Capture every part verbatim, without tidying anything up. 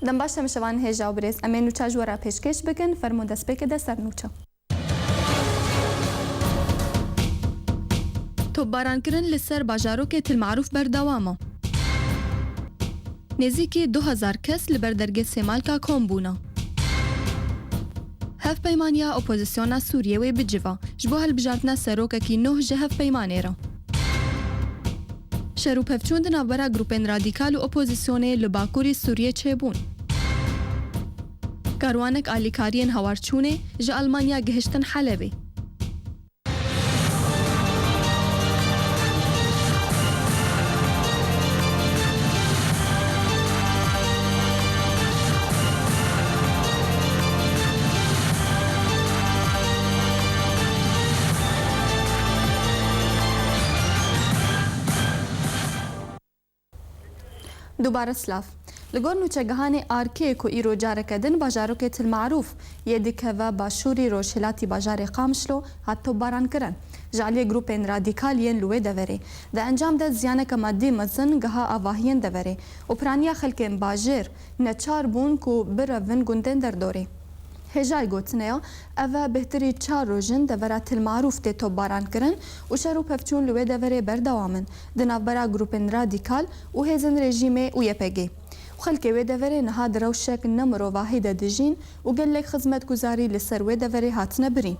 Dem baş temaşevanên hêja û birêz, em ê nûça ji we re pêşkêş bikin, fermo destpêkê de ser nûça. Topbarankirin li ser bajarokê Til Marûf berdewam e. Nêzîkî du hezar kes li ber dergê Sêmalka kom bûne. Hevpeymaniya Opozisyona Sûriyê wê biciva ji bo hilbijartina serokekî nû ji hevpeymanê re. Şer û pevçûn di navbera grûpên radîkal û opozisyonê li Bakurî Sûriyê çêbûn. Karwanek alîkariyên hawarçûnê ji Almanya gihiştin Helebê. Dubare silav. Li gor nûçegihanê Arkê ku îro careke din bajarokê Til Marûf yê dikeve başûrî rojhilatî bajarê Qamişlo hat topbarankirin ji aliyê grûpên radîkal yên li wê deverê. Di encam de ziyaneke madî mezin giha avahiyên deverê û piraniya xelkên bajêr neçar bûn ku birevin gundên derdorê. Hêjayî gotinê ya, ev e bêhtirî çar roj in devera Til Marûf tê topbarankirin û şer û pevçûn li wê deverê berdewam in di navbera grûpên radîkal û hêzên rejîmê û Y P G. Û xelkê wê deverê niha di rewşek ne mirovahî de dijîn û gelek xizmetguzarî li ser wê deverê hatine birîn.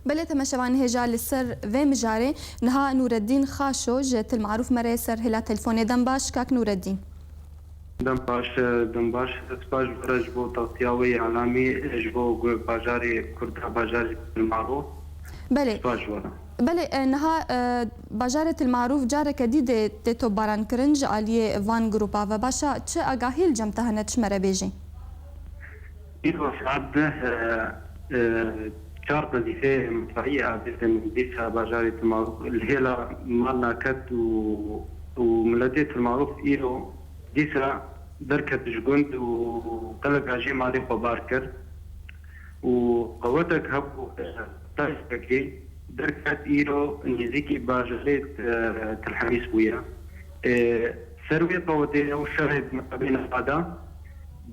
Belê, temeşevanên hêja, li ser vê mijarê niha Nûreddîn Xaşo ji Til Marûf me re ser hêla telefonê. Dem baş, kak Nûreddîn. Dem baş, dem baş. Spas ji bo re, ji bo taxtiya wê îlamî, ji bo gu-, bajarê Kurda, bajarê Til Marûf. Belê. Spas ji we re. Belê, e, niha, e, bajarê Til Marûf careke dî dê tê topbarankirin ji aliyê van grûpa ve. Baş e, çi agahî li cem te hene, çi me re bêjî? Îro saet deh, e, e, çar qezîfê mesraiyê avêtin dîsa bajarê Til Marûf li hêla mal naket û, û miletê Til Marûf îro dîsa derket ji gund û gelek cihê malê xwe bar kir û qewetek hebû, e, taşekê derket îro nêzîkî bajarê, e, Til Hemîs bûye. E, ser wê qewetê ew şerê di meqamê niha de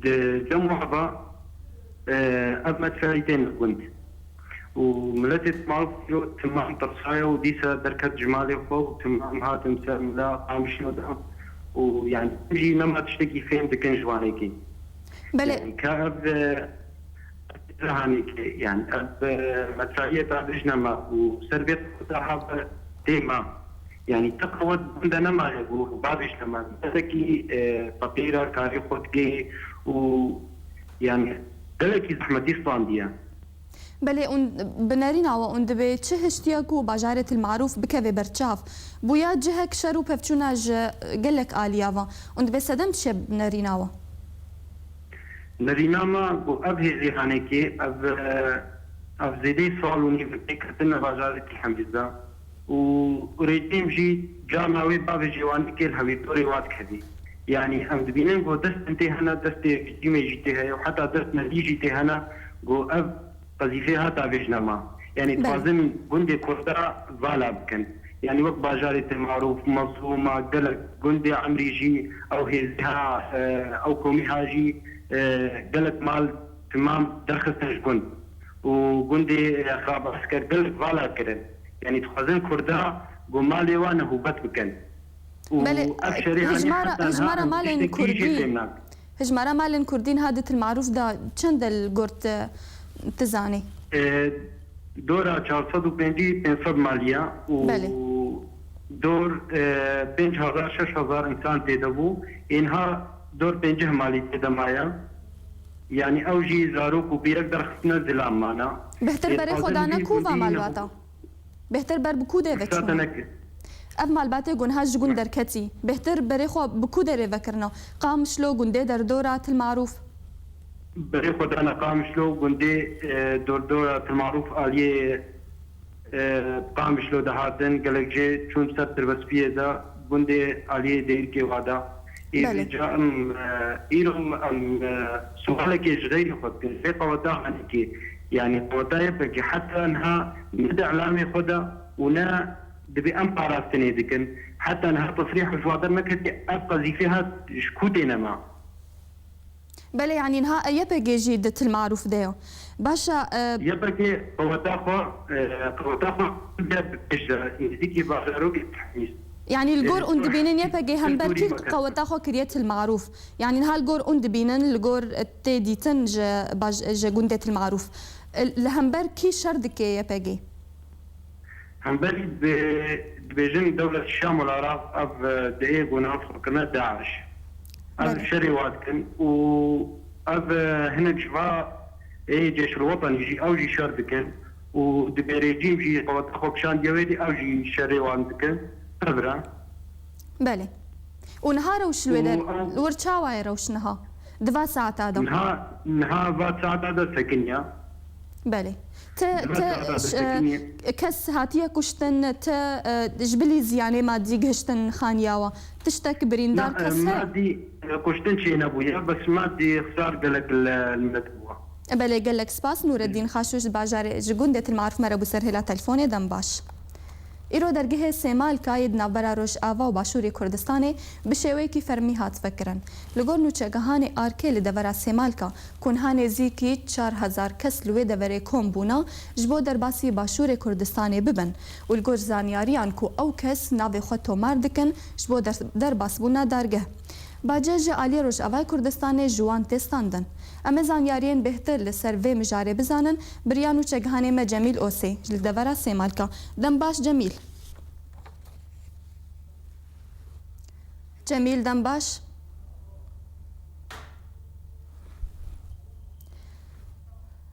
di cem ava, e, ev medfeî tên li gund. Û miletê Til Marûf îro timam tirsaye û dîsa derket ji malê xwe û timam hatin ser mila Qamişlo de û, yani, jî nema tiştekî fêm dikin ji wanekî. Belê. Yani, ka ev, e, Zihanekê, yani, ev, e, mesaiye bavêjne me û ser vê qeweta have tê me. Yani, ti qewet gund de nemaye ku bavêjne me. Gelekî, e, feqîr e, karê xwe dike û, yani, gelekî zehmetî strandiye. Belê, hûn bi nerîna we hûn dibê çi hiştiye ku bajarê Til Marûf bikeve ber çav? Bûya cihek şer û pevçûna ji gelek aliya ve. Hûn dibê sedem çi ye bi nerîna we? Nerîna me ku ev hêzê hanekê, ev, ev zêdeyî sal û nîv tê ketine bajarê Til Hemîs de û rejîm jî carna wê bavêjê wanekê li hewîrtorê wa dikevî. Yanî em dibînin ku destên tê hene, destê rejîmê jî tê heye û heta dest me dî jî tê hene ku ev qezîfê hata vêjne me. Yanî Belê. dixwazin gundê Kurda vala bikin. Yanî wek bajarê Til Marûf, Mezlûma, gelek gundê Emrî jî ew hêzê ha, e, ew komî ha jî, e, gelek mal timam derxistin ji gund. Û gundê, e, Xaba Esker gelek vala kirin. Yanî dixwazin Kurda ku malê wan nehûbet bikin. Û Belê, ev şerê hanî hijmara, heta niha hijmara em malên tiştekî jê Kurdî, fêm nakin. Hijmara malên Kurdî niha di Til Marûf de çend e li gor tu, tu zanî? E, dora çar sed û pêncî pênc sed malî ye û Belê. dor, e, pênc hezar, şeş hezar însan tê de bû. Ê niha dor pêncî malî tê de maye. Yanî ew jî zarok û pîrek derxistine zilam mana. Bêhtir Ê berê xwe dixwazin dane vî ku va gundî malbata? Bêhtir ber bi ku dê ve çûne? Ev malbatê ku niha ji gund derketî, bêhtir berê xwe bi ku derê vekirina? Qamişlo, gundê derdora Til Marûf? Berê xwe dane Qamişlo, gundê, e, dordora Til Marûf aliyê, e, Qamişlo de hatin, gelek jê çûn ser Tirbespiyê de, gundê aliyê Dêrikê wa de. Ê Belê. vêca em, e, îro em, e, sualekê ji xeyrê xwe dikin. Vê qeweta hanekê Yanî qeweta Y P G heta niha ne di îlamê xwe de û ne dibê em parastinê dikin. Heta niha tesrîh ji wa derneketiye, ev qezîfê hat ji ku têne me. Belê, yanî niha Y P G jî di Til Marûf de ye. Baş e, e, Y P G qeweta xwe, e, qeweta xwe de bi pêş de, nêzîkî bajarokê Tehmîs. Yanî li gor hûn dibînin Y P G hember kî qeweta xwe kiriye Til Marûf? Yanî niha li gor hûn dibînin, li gor tê dîtin ji baj-, ji gundê Til Marûf. Li hember kî şer dike Y P G? Hemberî dibê-, dibêjin dewlet Şam û Iraq ev, e, dê guna xwe kirine DAIŞ. Ev şerê wan dikin û ev, e, hinek ji va ê Ceyşul Wetanî jî ew jî şer dikin û dibê rejîm jî qeweta xwe kişandiye wê dî ew jî şerê wan dikin. Ev re. Belê. Û niha rewş li wê der, li wir çawa ye rewş niha? Di va saeta de. Niha, niha va saeta de sekiniya. Belê. Ti, ti, kes hatiye kuştin, ti, e, ji bilî ziyanê madî gihiştin xaniya we? Tiştek birîndar kes heye? Madî, e, kuştin çênebûye, bes madî xisar gelek li, li me bûye. Belê, gelek spas. Nûreddîn Xaşûş ji bajarê, ji gundê Til Marûf me re bû ser hêla telefonê, dem baş. Îro dergehê Sêmalkayê di navbera Rojava û Başûrê Kurdistanê bi şêweyekî fermî hat vekirin. Li gor nûçegihanê ARKê li devera Sêmalka, ku niha nêzîkî çar hezar kes li wê deverê kom bûne, ji bo derbasî Başûrê Kurdistanê bibin û li gor zanyariyan ku ew kes navê xwe tomar dikin, ji bo der-, derbasbûna dargeh. Bace ji aliyê Rojavayê Kurdistanê ji wan tê standin. Em ê zanyariyên bêhtir li ser vê mijarê bizanin, bi riya nûçegihanê me Cemîl Osê, ji li devera Sêmalka. Dem baş Cemîl. Cemîl, dem baş.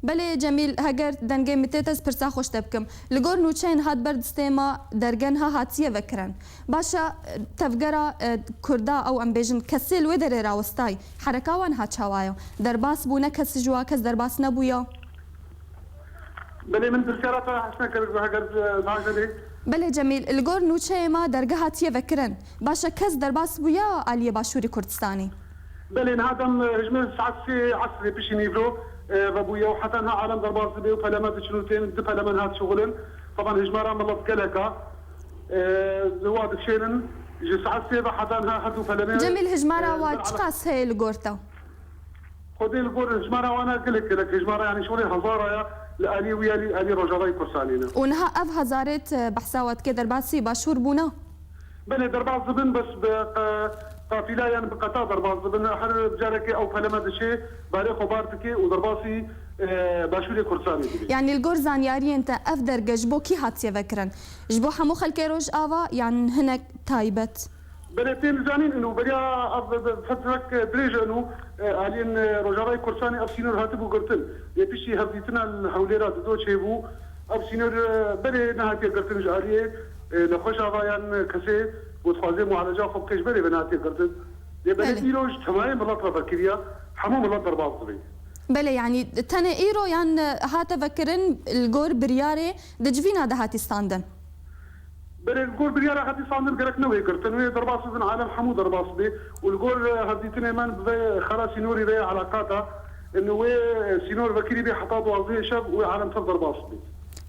Belê Cemîl, heger dengê min tê, ez pirsa xwe ji te bikim. Li gor nûçeyên hat ber distê me derge niha hatiye vekirin. Baş e, tevgera, e, Kurda ew em bêjin kesê li wê derê rawestay. Hereka wan niha çawa ye? Derbas bûne, kes ji wa kes derbas nebûye? Belê, min pirsiyara te hesne kir, heger, e, najelê. Belê Cemîl, li gor nûçeyê me derge hatiye vekirin. Baş e, kes derbas bûye aliyê Başûrê Kurdistanê? Belê, niha dem, e, hejmê saet sê esrê pişî nîvro, e, vebûye û heta niha alem derbas dibe û pelemen diçin û tên, du pelemen hat şixulin. Teban hejmara milet gelek e, e, wa dikişênin. Ji saet sê ve heta niha her du pelemê, Cemîl, hejmara e, wa ber çiqas heye li gor te? Xwedê li gor hejmara wana gelek gelek hejmara, yanî şolê hezara ya li alî wî alî, alî Rojavayê Kurdistanê ne. Û niha ev hezarêt, e, behsa we dike derbasî Başûr bûne? Belê, derbas dibin, bes bi qe-, qafîla yan bi qeta derbas dibin. Her carekê ew peleme diçê, barê xwe bar dike û derbasî, e, Başûrê Kurdistanê dibe. Yanî li gor zanyariyên te ev derge ji bo kî hatiye vekirin? Ji bo hemû xelkê Rojava yan hinek taybet? Belê, tên zanîn û beriya ev fetrek dirêj in û, e, aliyên, e, Rojavayê Kurdistanê ev sînor hatibû girtin. Lê piştî hevdîtina li Hewlêra dido çêbû, ev sînor, e, belê nehatiye girtin ji aliyê, e, nexweşa va yan kesê ku dixwaze mualeca xwe bike ji berê ve nehatiye girtin. Lê belê Belê. îro ji temayê milet re vekiriya, hemû milet derbas dibe. Belê, yanî tenê îro yan, e, hate vekirin li gor biryarê di civîna de hatî standin? Belê, li gor biryara hatî standin gerek newê girtin. Wê derbas bibin, alem hemû derbas bê. Û li gor, e, hevdîtinê me bi vê xera sînorî ve eleqata, in wê sînor vekirî bê heta duwazdehê şev û wê alem tev derbas bê.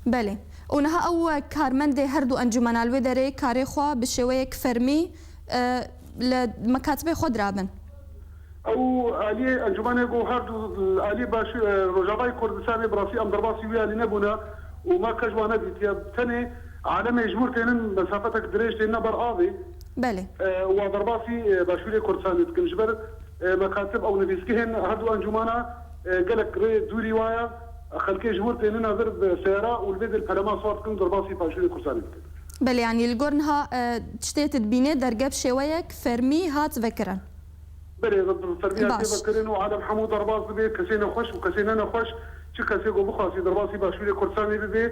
Belê. Û niha ew karmendê her du encûmena li wê derê karê xwe bi şêweyek fermî, e, li mekatibê xwe dirabin? Ew aliyê encûmenê ku her du alî baş, e, Rojavayê Kurdistanê bi rastî em derbasî wî alî nebûne û me kes wan nedîtiye. Tenê alemê ji wir tênin mesafetek dirêj têne ber avê. Belê. E, wa derbasî, e, Başûrê Kurdistanê dikin. Ji ber, e, mekatib ew nivîskihên her du encûmana, e, gelek rê dûrî waya. Xelkê ji wir tênine vir bi seyara û li vê dil pelema sor dikin û derbasî Başûrê Kurdistanê dikin. Belê, yanî li gor niha, e, tiştê tu dibînê derge bi şêweyek fermî hat vekirin? Belê, bi fermî hatiye Baş. vekirin û alem hemû derbas dibe, kesê nexweş û kesê ne nexweş, çi kesê ku bixwazî derbasî Başûrê Kurdistanê bibe,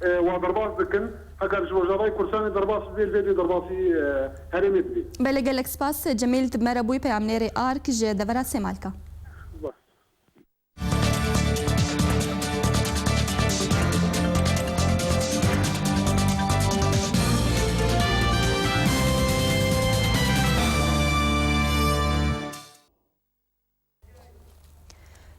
e, wa derbas dikin. Heger ji Rojavayê Kurdistanê derbas bibe, li vê dê derbasî, e, herêmê dibe. Belê, gelek spas. Cemîl, tu bi me re bûyî, peyamnêrê ARK ji devera Sêmalka. Baş.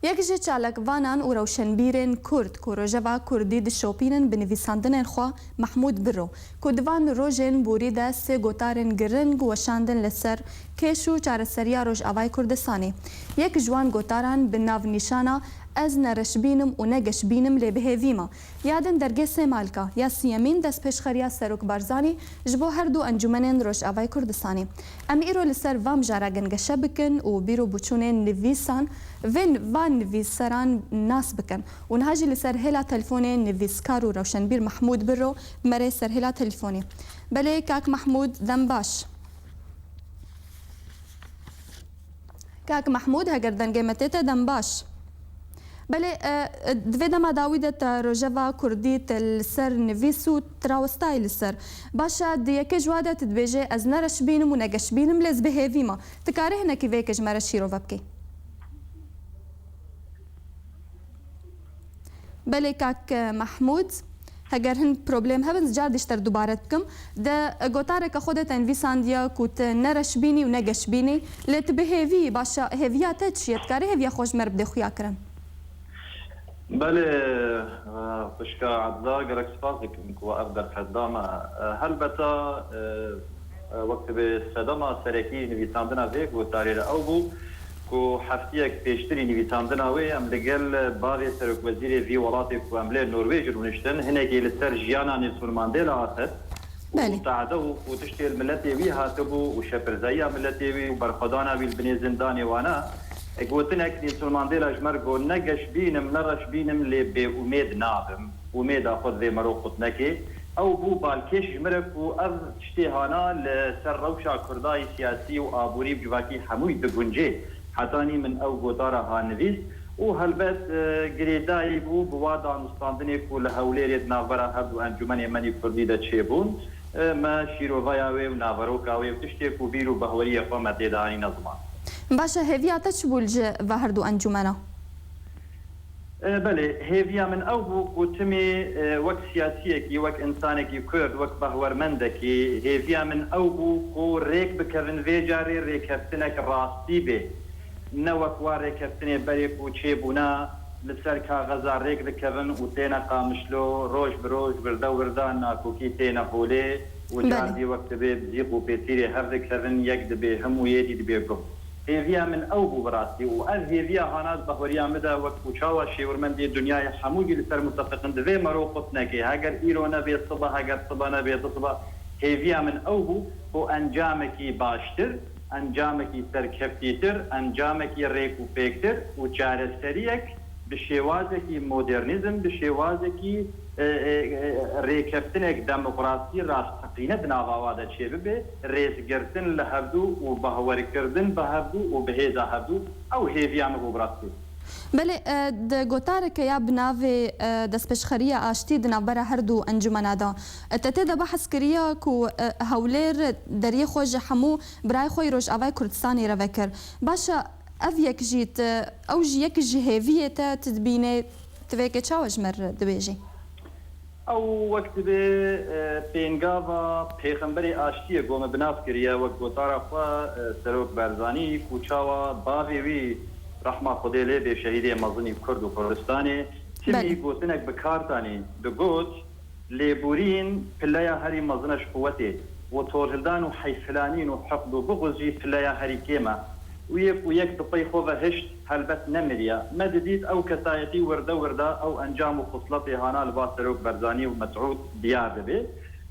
Yek ji çalakvanan û rewşenbîrên Kurd ku rojeva Kurdî dişopînin bi nivîsandinên xwe, Mehmûd Biro, ku di van rojên borî de sê gotarên giring weşandin li ser kêş û çareseriya Rojavayê Kurdistanê. Yek ji wan gotaran bi navnîşana Ez ne reşbîn im û ne geşbîn im lê bi hêvî me, ya din dergê Sêmalka ya siyemîn destpêşxeriya Serok Barzanî ji bo her du encûmenên Rojavayê Kurdistanê. Em îro li ser van mijara gengeşe bikin û bîr û boçûnên nivîsan, vên van nivîseran nas bikin. Û niha jî li ser hêla telefonê nivîskar û rewşenbîr Mehmûd Birro bi me re ser hêla telefonê. Belê, kak Mehmûd, dem baş. Kak Mehmûd, heger dengê me tê te, dem baş. Belê, e, e, di vê dema dawî de te rojeva Kurdî te li ser nivîs û te rawestayî li ser. Baş e, di yekê ji wa de tu dibêjê, ez ne reşbîn im û ne geşbîn im, lê ez bi hêvî me. Tu karî hinekî vê yekê ji me re şîrove bikî? Belê kak Mehmûd, heger hin problem hebin, ez car dî ji te re dubare dikim. Di gotareke xwe de te nivîsandiye ku tu ne reşbîn î û ne geşbîn î, lê tu bi hêvî yî. Baş e, hêviya te çi ye? Tu karî hêviya xwe ji me re bidê xuyakirin? Belê, e, xwişka Ebda, gelek spas dikim ku ev derfet da me. E, helbeta, e, e, wek tu bê sedema serekî nivîsandina vê gotarê re ew bû ku heftiyek pêştirî nivîsandina wê em li gel bavê serokwezîrê vî welatê ku em lê Norwêj rûniştin, hinekî li ser jiyana Nelson Mandela axist. Belê. Û tade û, û tiştê li miletê wî hatibû û şepirzeyiya miletê wî û berxwedana wî li binê zindanê wana, e, gotinek Nelson Mandela ji me re got, ne geşbîn im, ne reşbîn im, lê bêumêd nabim. Umêda xwe di vê mero qut neke. Ew bû balkêş ji min re ku ev tiştê hana li ser rewşa Kurda yê siyasî û aborî bi civakî hemûyî diguncê. Hetanî min ew gotara ha nivîs û helbet, e, girêdayî bû bi wa danûstandinê ku li Hewlêrê di navbera her du encûmenê me nî Kurdî de çêbûn. E, me şîroveya wê û naveroka wê û tiştê ku bîr û bahweriyê xwe me tê de anîne ziman. Baş e, hêviya te çi bû li ji va her du encûmena? E, belê, hêviya min ew bû ku timî, e, wek siyasiyekî, wek însanekî Kurd, wek bahwermendekî, hêviya min ew bû ku rêk bikevin vê carê rêkeftinek rastî bê. Ne wek wa rêkeftinê berê ku çêbûna li ser kaxeza rêk dikevin û têne Qamişlo, roj bi roj, wirde wirde nakokî têne holê û Belê. car dî wek dibê bi zîq û pêtîrê hev dikevin, yek dibê him û yê dî dibê guh. Hêviya min ew bû bi rastî û ev hêviya hana di bahweriya min de wek ku çawa şêwirmendê dinyayê hemû jî li ser mutefiq in, di vê mero qut neke. Heger îro nebe sibe, heger sibe nebe du sibe, hêviya min ew bû ku encamekî baştir, encamekî serkeftîtir, encamekî rêk û pêktir û çareseriyek bi şêwazekî modernîzm, bi şêwazekî, e, e, e, rêkeftinek demokrasî rasteqîne di nava wa de çêbibe, rêzgirtin li hevdû û bahwerkirdin bi hevdû û bi hêza hevdû, ew hêviya min bû bi rastî. Belê, e, di gotareke ya bi navê, e, Destpêşxeriya Aştî di navbera her du encûmena de, e, te tê de behs kiriye ku, e, Hewlêr deriyê xwe ji hemû birayê xwe yê Rojavayê Kurdistanê re vekir. Baş e, ev yek jî, ew jî yek ji hêviyê te tu dibînê, tu vê yekê çawa ji me re dibêjî? Ew wek dibê, e, pêngava pêxemberê aştiyê ku me bi nav kiriye, wek gotara xwe, e, Serok Barzanî, ku çawa bavê wî, rehma Xwedê lê bê, şehîdê mezinî Kurd û Kurdistanê, timî Belê. gotinek bi kar tanî, digot, Lêborîn pileya herî mezin e ji quwetê û torhildan û heyfhilanîn û heqd û buxuz jî pileya herî kêm e. Û yek û yek bi pey xwe ve hişt, helbet nemiriye. Me didît ew kesayetî wirde wirde, ew encam û xisletê hana li ba Serok Barzanî û Mesûd diyar dibe.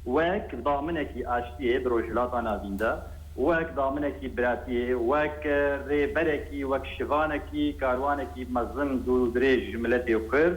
Wek daminekî aştiyê di Rojhilata Navîn de, wek daminekî biratiyê, wek rêberekî, wek şivanekî, karwanekî mezin dûr û dirêj ji miletê Kurd,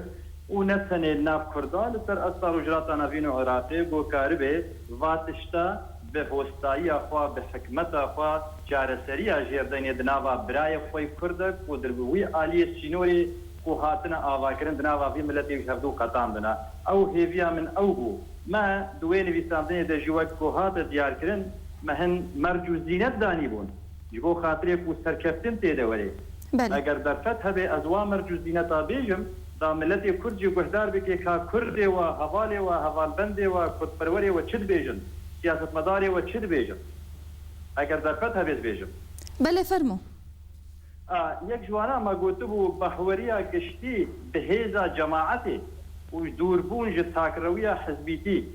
û ne tenê li nav Kurda, li ser asta Rojhilata Navîn û Iraqê ku karibe va tişta bi hostayiya xwe, bi hikmeta xwe, çareseriya jêr denê di nava birayê xwe yê Kurd de ku di wî aliyê sînorê ku hatine avakirin di nava vî miletê wî hevdû qetandine. Ew hêviya min ew bû. Me di wê nivîsandinê de jî wek ku hate diyarkirin, me hin merc û zînet danîbûn. Ji bo xatirê ku serkeftin tê de were. Belê. Eger derfet hebe ez wa merc û zîneta bêjim, da miletê Kurd jî guhdar bike ka Kurdê wa, hevalê wa, hevalbendê wa, Kurdperwerê we çi dibêjin, siyasetmedarê we çi dibêjin. Eger derfet hebe ez bêjim. Belê, fermo. A, yek ji wana me gotibû, behweriya giştî bi hêza cemaetê û dûrbûn ji takrewiya hizbîtî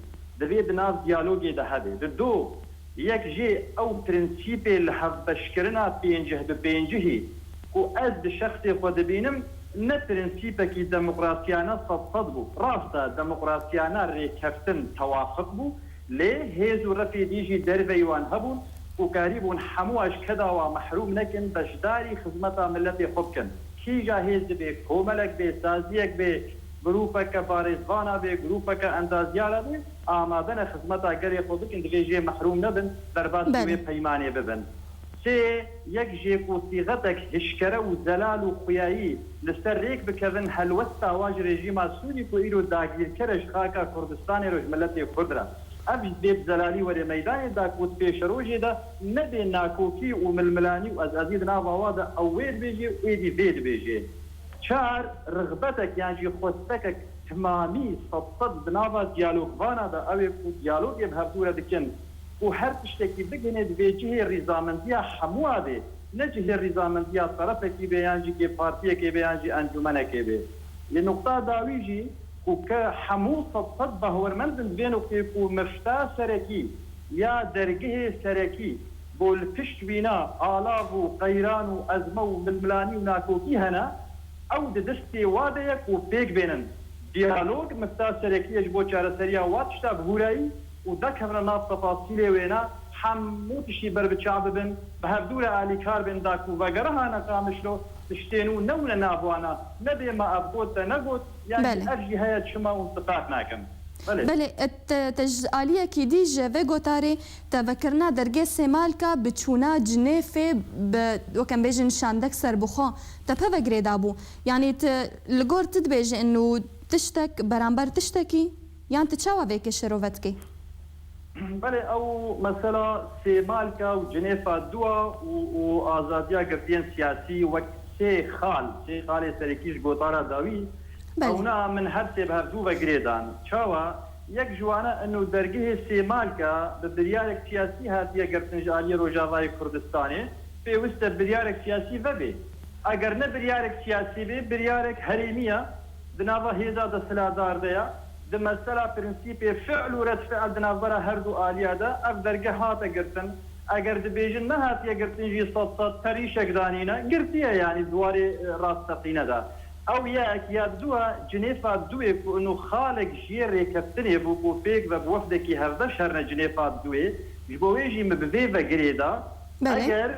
divê di nav diyalogê de hebe. Di do, yek jê ew prensîpê li hevbeşkirina pêncih bi pêncihî ku ez di şexsê xwe dibînim, ne prensîpekî demokrasiyane sed sed bû. Rast e, demokrasiyane rêkeftin tewafiq bû, lê hêz û refê dî jî derveyî wan hebûn ku karîbûn hemû ji keda wa mehrûm nekin, beşdarî xizmeta miletê xwe bikin. Kîja hêz dibe, komelek bê, saziyek bê, grûpeke parêzvana bê, grûpeke endazyara bê, amade ne xizmeta gelê xwe bikin, divê jê mehrûm nebin, derbasî Belê. wê peymanê bibin. Sê, yek jê ku sîxetek hişkere û zelal û xuyayî li ser rêk bikevin, helwesta wa ji rejîma Sûrî ku îro dagîrker e ji xaka Kurdistanê re, ji miletê Kurd re. Ev jî dê bi zelalî were meydanê, da ku di pêşerojê de nebê nakokî û milmilanî û ezezî di nava wa de ew wê dibêjê û êdî vê dibêjê. Çar, rixbetek yan jî xwestekek timamî sed sed di nava diyalogvana de, ew ê ku diyalogê bi hevdû re dikin û her tiştekî bigihîne, divê cihê rîzamendiya hemûa bê, ne cihê rîzamendiya terefekî bê, yan jî kê partiyekê bê, yan jî encûmenekê bê. Lê nuqta dawî jî ku ke hemû sed sed bahwermend in di vê nuqteyê ku mifta serekî ya dergehê serekî bo li pişt wîna alav û qeyran û ezme û milmilanî û nakokî hene, ew di destê wa de ye ku pêk bênin. Diyalog mifta serekî ye ji bo çareseriya wa tişta bi hûrayî û dekevine nav tefasîlê wêna, hemû tiştî ber bi çav bibin, bi hevdû re alîkar bin da ku vegerihane Qamişlo, tiştên û newne nav wana, nebê me ev got te negot, yan jî Belê. ev jî heye çima hûn siqat nakin. Belê. Belê, e, te, te ji aliyekî dî ji vê gotarê te vekirina dergê Sêmalka bi çûna Cinêfê bi, wek em bêjin, şandek serbixwe te peve girêdabû. Yanî tu li gor tu dibêjî inu tiştek beramber tiştekî? Yan tu çawa vê yekê şerove dikî? Belê, ew mesela Sêmalka û Cinêfa Dua û, û azadiya girtiyên siyasî wek sê xal, sê xalê serekî ji gotara dawî, Belê. ewna min her sê bi hevdû ve girê dan. Çawa? Yek ji wana ino dergehê Sêmalka bi biryarek siyasî hatiye girtin ji aliyê Rojavayê Kurdistanê, pêwist e biryarek siyasî vebe. Eger ne biryarek siyasî bê, biryarek herêmî ye, di nava hêza desthilatdar de ye. Di mesela prensîpê fi'l û red fi'l di navbera her du aliya de, ev dergeh hate girtin. Eger dibêjin nehatiye girtin jî sed sed perîşek danîne, girtiye, yanî di warê, e, rasteqîne de. Ew yek, ya dua, Cinêfa duê ku inu xalek jiyê rêkeftinê bû ku pêk ve bi wefdekî hevbeş herine Cinêfa duê, ji bo wê jî min bi vê ve girê da. Belê. Eger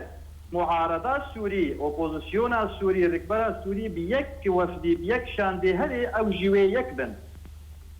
muareda Sûrî, opozisyona Sûrî, rikbera Sûrî bi yek wefdî, bi yek şandê herê, ew jî wê yek bin.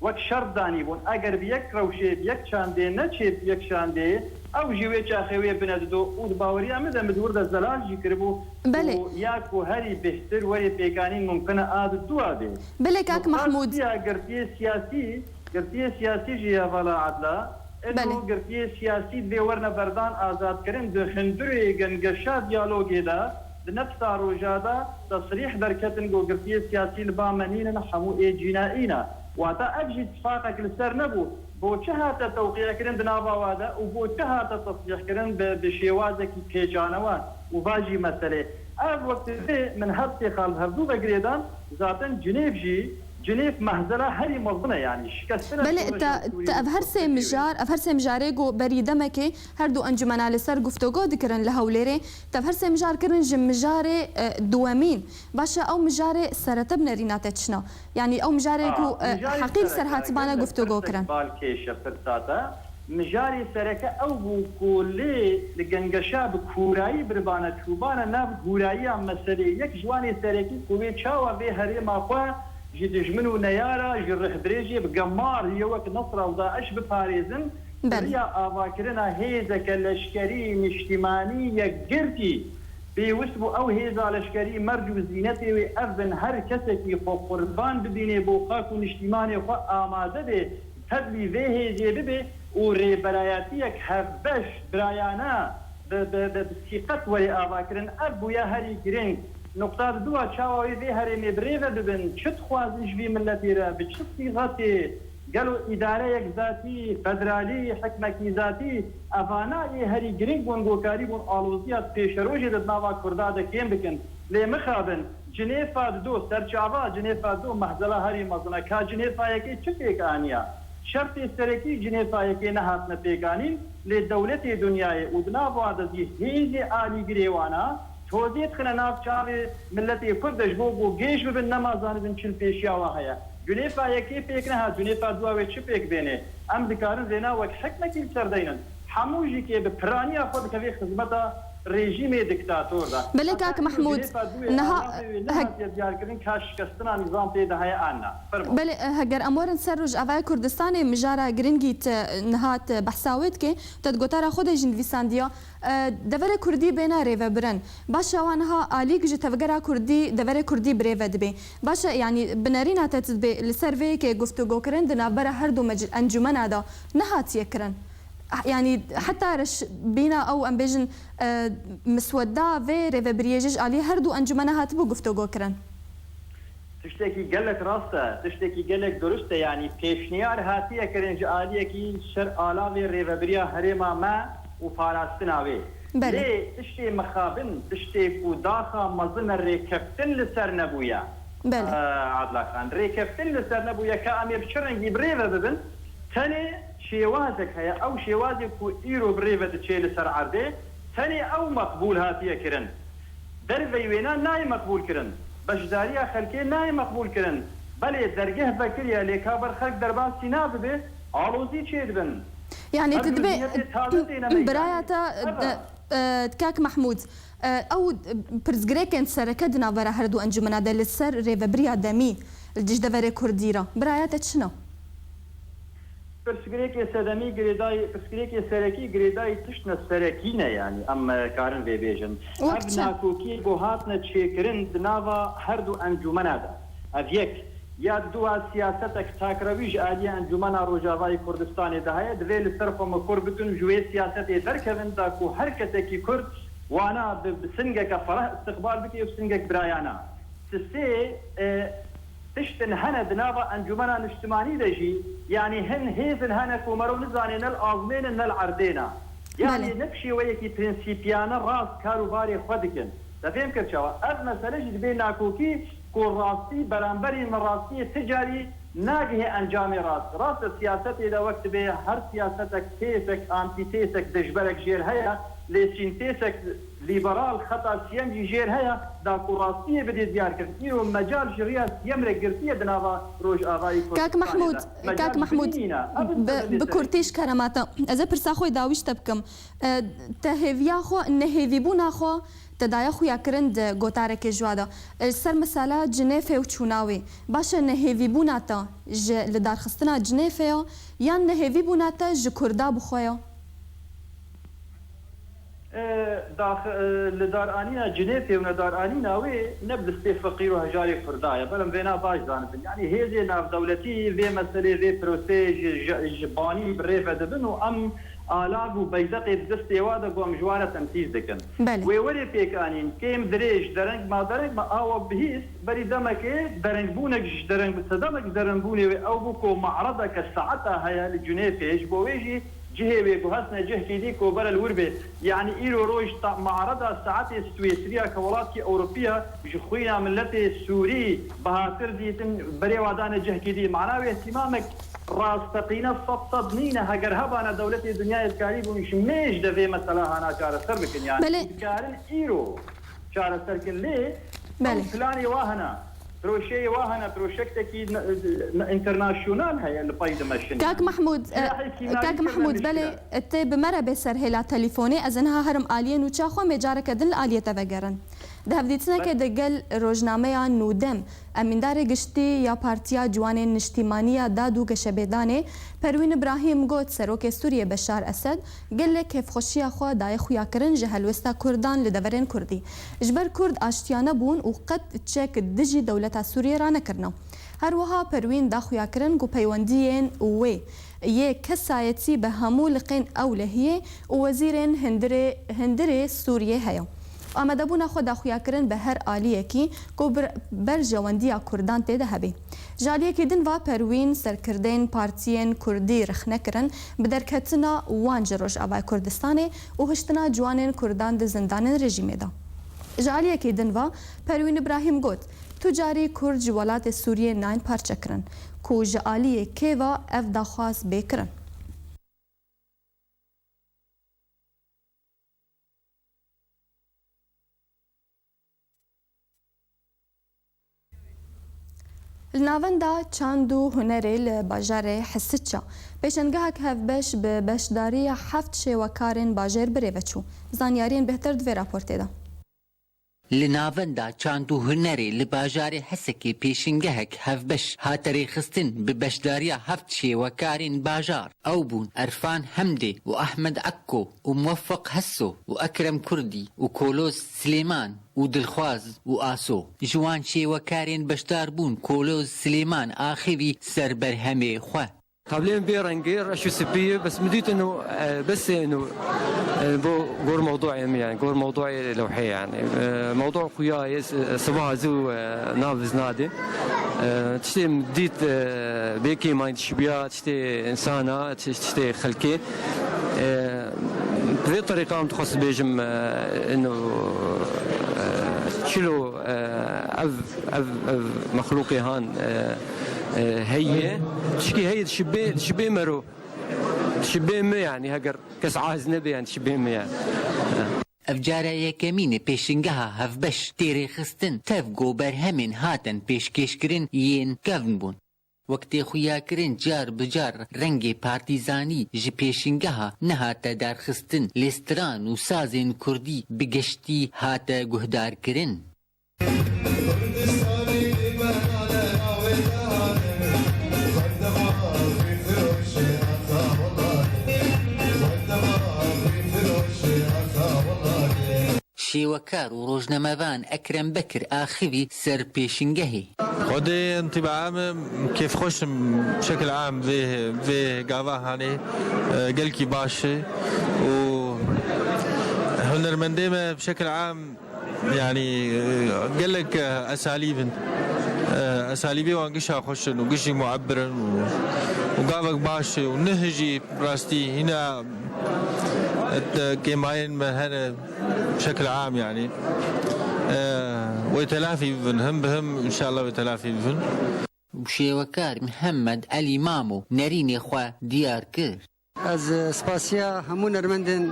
Wek şert danîbûn. Eger bi yek rewşê, bi yek çandê neçê, bi yek şandê, ew jî wê çaxê wê bine dido û di baweriya min de min di wir de zelal jî kiribû Belê. û ya ku herî bêhtir werê pêkanîn mumkin e a di dua bê. Belê, kak Nuqta Mehmûd. Siya girtiyê siyasî, girtiyê siyasî jî ya vala Adla. Eno Belê. girtiyê siyasî divê werine berdan azadkirin di hundirê gengeşa diyalogê de, di nefsa roja de tesrîh derketin ku girtiyê siyasî li ba me nînin, hemû ê cînayî ne. Wata ev jî tifaqek li ser nebû. Bo çi hate tewqiyekirin di nava wa de û bo çi hate tesrîhkirin bi, bi şêwazekî pêçanewe û va jî meselê? Ev wek divê min her sê xal bi hevdû ve girêdan, zaten Cinêv jî, Cinêv mehzela herî mezin e, yanî şikestina Belê, şoreşa te, Sûrî te ev her sê Kurd mijar, ev her sê mijarê ku berî demekê her du encumena li ser guftego dikirin li Hewlêrê, te ev her sê mijar kirin ji mijarê, e, duwemîn. Baş e, ew mijarê serete bi nerîna te çina? Yanî ew mijarê ku, e, Mijarê heqî li ser sereke hatibane gel guftego pirsek kirin. Balkêş e, pirsa te. Mijarê sereke ew bû ku lê li gengeşa bi kûrayî biribane çûbane nav hûrayiya meselê. Yek ji wanê serekî ku wê çawa vê herêma xwe ji dijmin û neyara, ji rihdirêjê bi gemar hiye wek Nesra û DAIŞ biparêzin, Belê. riya avakirina hêzeke leşkerî, niştimanî, yekgirtî. Pêwist bû ew hêza leşkerî merc û zînetê wê ev bin, her kesekî xwe qurban bidînê bo xak û niştimanê xwe amade bê, tevlî vê hêzê bibe û rêberayetiyek hevbeş, birayane, bi, bi, bi, bi sîqet were avakirin. Ev bûye herî girîng. Nuqta di dua, çawa wê vê herêmê bi rê ve bibin, çi dixwazin ji vî miletê re, bi çi sîxetê, Gelo îdareyek zatî, federalî, hikmekî zatî, evana ê herî girîng bûn, gokarî bûn, aloziya pêşerojê de di nava Kurda de kêm bikin. Lê mixabin, Cinêfa du, serçava Cinêfa du mehzela herî mezin e. Ka Cinêfa yekê çi pêk aniya? Şertê serekî Cinêfa yekê nehatine pêkanîn, lê dewletê dinyayê û di nav wan de zî hêzê alîgirê wan a, tozê dixine nav çavê miletê Kurd de ji bo ku gêj bibin, nema zanibin çi li pêşiya wa heye. Cunêfa yekê pêk nehat, Cunêfa duwa wê çi pêk bênê? Em dikarin vêna wek hikmekî li ser deynin. Hemû jî kê bi piraniya xwe dikevê xizmeta rejîmê diktator de. Belê kak Mehmûd, niha hatiye diyarkirin ka şikestina nîzam tê de heye an na. Fermo. Belê, e, heger em werin ser Rojavaya Kurdistanê, mijara giringî te niha te behsa wê dike, te di gotara xwe de jî nivîsandiya, e, deverê Kurdî bêne rêvebirin. Baş e, wan niha alîk ji tevgera Kurdî, deverê Kurdî birêve dibe. Baş e, yanî binerîna te ti dibe li ser vê yekê guftûgokirin di navbera her du mec-, encûmena de nehatiye kirin. Yanî heta reş bîna ew, em bêjin, e, misweda vê rêvebiriyê jî ji alî her du encûmena hatibû guftûgokirin. Tiştekî gelek rast e, tiştekî gelek durust e, yanî pêşniyar hatiye kirin ji aliyekî ser alavê rêvebiriya herêma me û parastina wê. Belê. Lê tiştê mixabin, tiştê ku daxa mezin e rêkeftin li ser nebûye. Belê. E, Adla Xan, rêkeftin li ser nebûye ka em ê bi çi rengî bi rê ve bibin, tenê şêwazek heye, ew şêwazê ku îro bi rê ve diçê li ser erdê, tenê ew meqbûl hatiye kirin. Derveyî wêna nayê meqbûl kirin. Beşdariya xelkê nayê meqbûl kirin. Belê dergeh vekiriye, lê ka ber xelk derbasî nabibe, alozî çêdibin. Yanî tu dibê biraya te, e, e, kak Mehmûd, e, ew pirsgirêkên sereke di navbera her du encûmena de li ser rêvebiriya demî li dijdeverê Kurdî re. Biraya te çi ne? Pirsgirêkê sedemî girêdayî, pirsgirêkê serekî girêdayî tiştine serekî ne, yanî em, e, karin vê bêjin. Ev nakokiyê ku hatine çêkirin di nava her du encûmena de. Ev yek. Ya duwa siyasetek takrewî ji aliyê Encûmena Rojavayê Kurdistanê de heye, divê li ser xwe mikur bikin, ji wê siyasetê derkevin, da ku her kesekî Kurd wana bi, bi singeke fereh istiqbal bike û singek birayana. Sisê, e, tiştin hene di nava Encûmena Niştimanî de jî, yanî hin hêzin hene ku mero nizanê ne li azmên in ne li erdê ne. Yanî Belê. ne bi şêweyekî prensîpiyane rast kar û barê xwe dikin. Te fêm kir çawa? Ev mesele jî dibê nakokî ku rastî beramberî me rastiyê ti carî nagihê encamê rast. Rast e, siyasetê de wek dibê her siyasetek têsek, antîtêsek, dijberek jêr heye, lê sîntêsek lîberal xeta siyem jî jêr heye, da ku rastiyê bidê diyarkirin. Îro mecal ji riya siyem re girtiye di nava Rojavayê Kurdistanê de. Kak Mehmûd, Mecal Kak Mehmûd, bi, bi kurtî ji kerema te. Ez ê pirsa xwe dawî ji te bikim. E, te hêviya xwe, nehêvîbûna xwe, te daye xuyakirin di gotarekê ji wa de. E, li ser mesela Cinêfê û çûna wê. Baş e, nehêvîbûna te ji lidarxistina Cinêfê ye, yan nehêvîbûna te ji Kurda bi xwe ye? E, dax-, e, lidaranîna Cinêfê û nedaranîna wê ne bi destê feqîr û hejarê Kurda ye. Belem vêna baş zanibin. Yanî hêzê navdewletî vê meselê, vê proseyê ji, ji, ji banî bi rê ve dibin û em alav û beydeqê di destê wa de ku em ji wan re temsîl dikin. Belê. Wê werê pêk anîn, kêm dirêj, dereng ma dereng ma awa bihîst, berî demekê derengbûnek ji dereng, sedemek ji derengbûnê wê ew bû ku me'redeke saeta heye li Cunêfê, ji bo wê jî cihê wê guhestine cihkî dî ku bere li wir bê. Yanî îro roj ta-, me'reda saetê Swêsriya ke welatkî Ewropiya ji xwîna miletê Sûrî bihatir dîtin, berê wa dane cihkî dî. Mana wê îhtimamek rasteqîne sed sed nîne, heger hebana dewletê dinyayê dikarîbûn ji mêj de vê mesela hana çareser bikin, yanî Belê. dikarin îro çareser kin, lê Belê. ew planê wa hene, proşeyê wa hene, proşektekî ne-, ne-, internasyonal heye li pey dimeşin. Kak Mehmûd, e, Kak Mehmûd, belê, e, tê bi me re bê ser hêla telîfonê, ez ê niha herim aliyê nûça xwe, em ê careke din li aliyê te vegerin. Di hevdîtinekê de gel rojnameya Nûdem, Emîndarê giştî ya Partiya Ciwanên Niştîmanî ya Dad û Geşebêdanê Perwîn Îbrahîm got, Serokê Sûriyê Beşar Esed gelek kêfxweşiya xwe daye xuyakirin ji helwesta Kurdan li deverên Kurdî. Ji ber Kurd aştiyane bûn û qet çek dijî dewleta Sûriyê ranekirine. Her wiha Perwîn da xuyakirin ku peywendiyên wê yê kesayetî bi hemû liqên ewlehiyê û wezîrên hundirê, hundirê Sûriyê heye. Amadebûna xwe daxuyakirin bi her aliyekî ku bir-, berjewendiya Kurdan tê de hebe. Ji aliyekî din ve Perwîn serkirdeyên partiyên Kurdî rexne kirin, bi derketina wan ji Rojavayê Kurdistanê û hiştina ciwanên Kurdan di zindanên rejîmê de. Ji aliyekî din ve Perwîn Îbrahîm got, tu carî Kurd ji welatê Sûriyê nayên parçekirin, ku ji aliyê kê ve ev daxwaz bê kirin. Li Navenda Çand û Hunerê li bajarê Hisiça pêşengehek hevbeş bi beşdariya heft şêwekarên bajêr birêve çû. Zanyariyên bêhtir di vê raportê de. Li Navenda Çand û Hunerê li bajarê Hesekê pêşingehek hevbeş hate rêxistin bi beşdariya heft şêwekarên bajar. Ew bûn Erfan Hemdê û Ehmed Ekko û Muweffeq Hesso û Ekrem Kurdî û Koloz Silêman û Dilxwaz û Aso. Ji wan şêwekarên beşdar bûn Koloz Silêman axivî ser berhemê xwe. Tablê min vê rengê reş û spî ye, bes min dît ino, e, bes ê ino, e, bo gor mewduê min yani, gor mewduê lewhê yani. E, mewdu xuya ye, s-, sibaha zû, e, nav iz nadê. E, tiştê min dît, e, bê kêmayî dişibiya, tiştê însana, tiş-, tiştê xelkê. E, bi vê terîqa min dixwest bêjim, e, ino, e, çilo, e, ev, ev, ev mexlûqê han, e, e, heye. Tişkî heye dişibê, dişibê mero. Dişibê me yani, heger kes aciz nebe yani, dişibê me yani. Ev cara yekemîn e pêşingeha hevbeş tê rêxistin tev ku berhemên hatin pêşkêşkirin yên kevn bûn. Wek tê xuyakirin car bi car rengê partîzanî ji pêşingeha nehate derxistin, lê stran û sazên kurdî bi geştî hate guhdarkirin. Şêwekar û rojnamevan Ekrem Bekir axivî ser pêşingehê. Xwedê entîba em kêfxweş im, şekil am vê, vê gava hanê, e, gelkî baş e û hunermendê me şekil am, yanî, e, gelek, e, esalîb in. E, esalîbê wan gişa xweş in û gişî muebbir in û, û gavek baş e û neh jî rastî hîna, e, kêmayên me hene. Şekil am yanî, e, wê telafî bibin, him bi him înşallah wê telafî bibin. Û şêwekar Mihemed Elî Mamo nerînê xwe diyar kir. Ez, e, spasiya hemû nermendên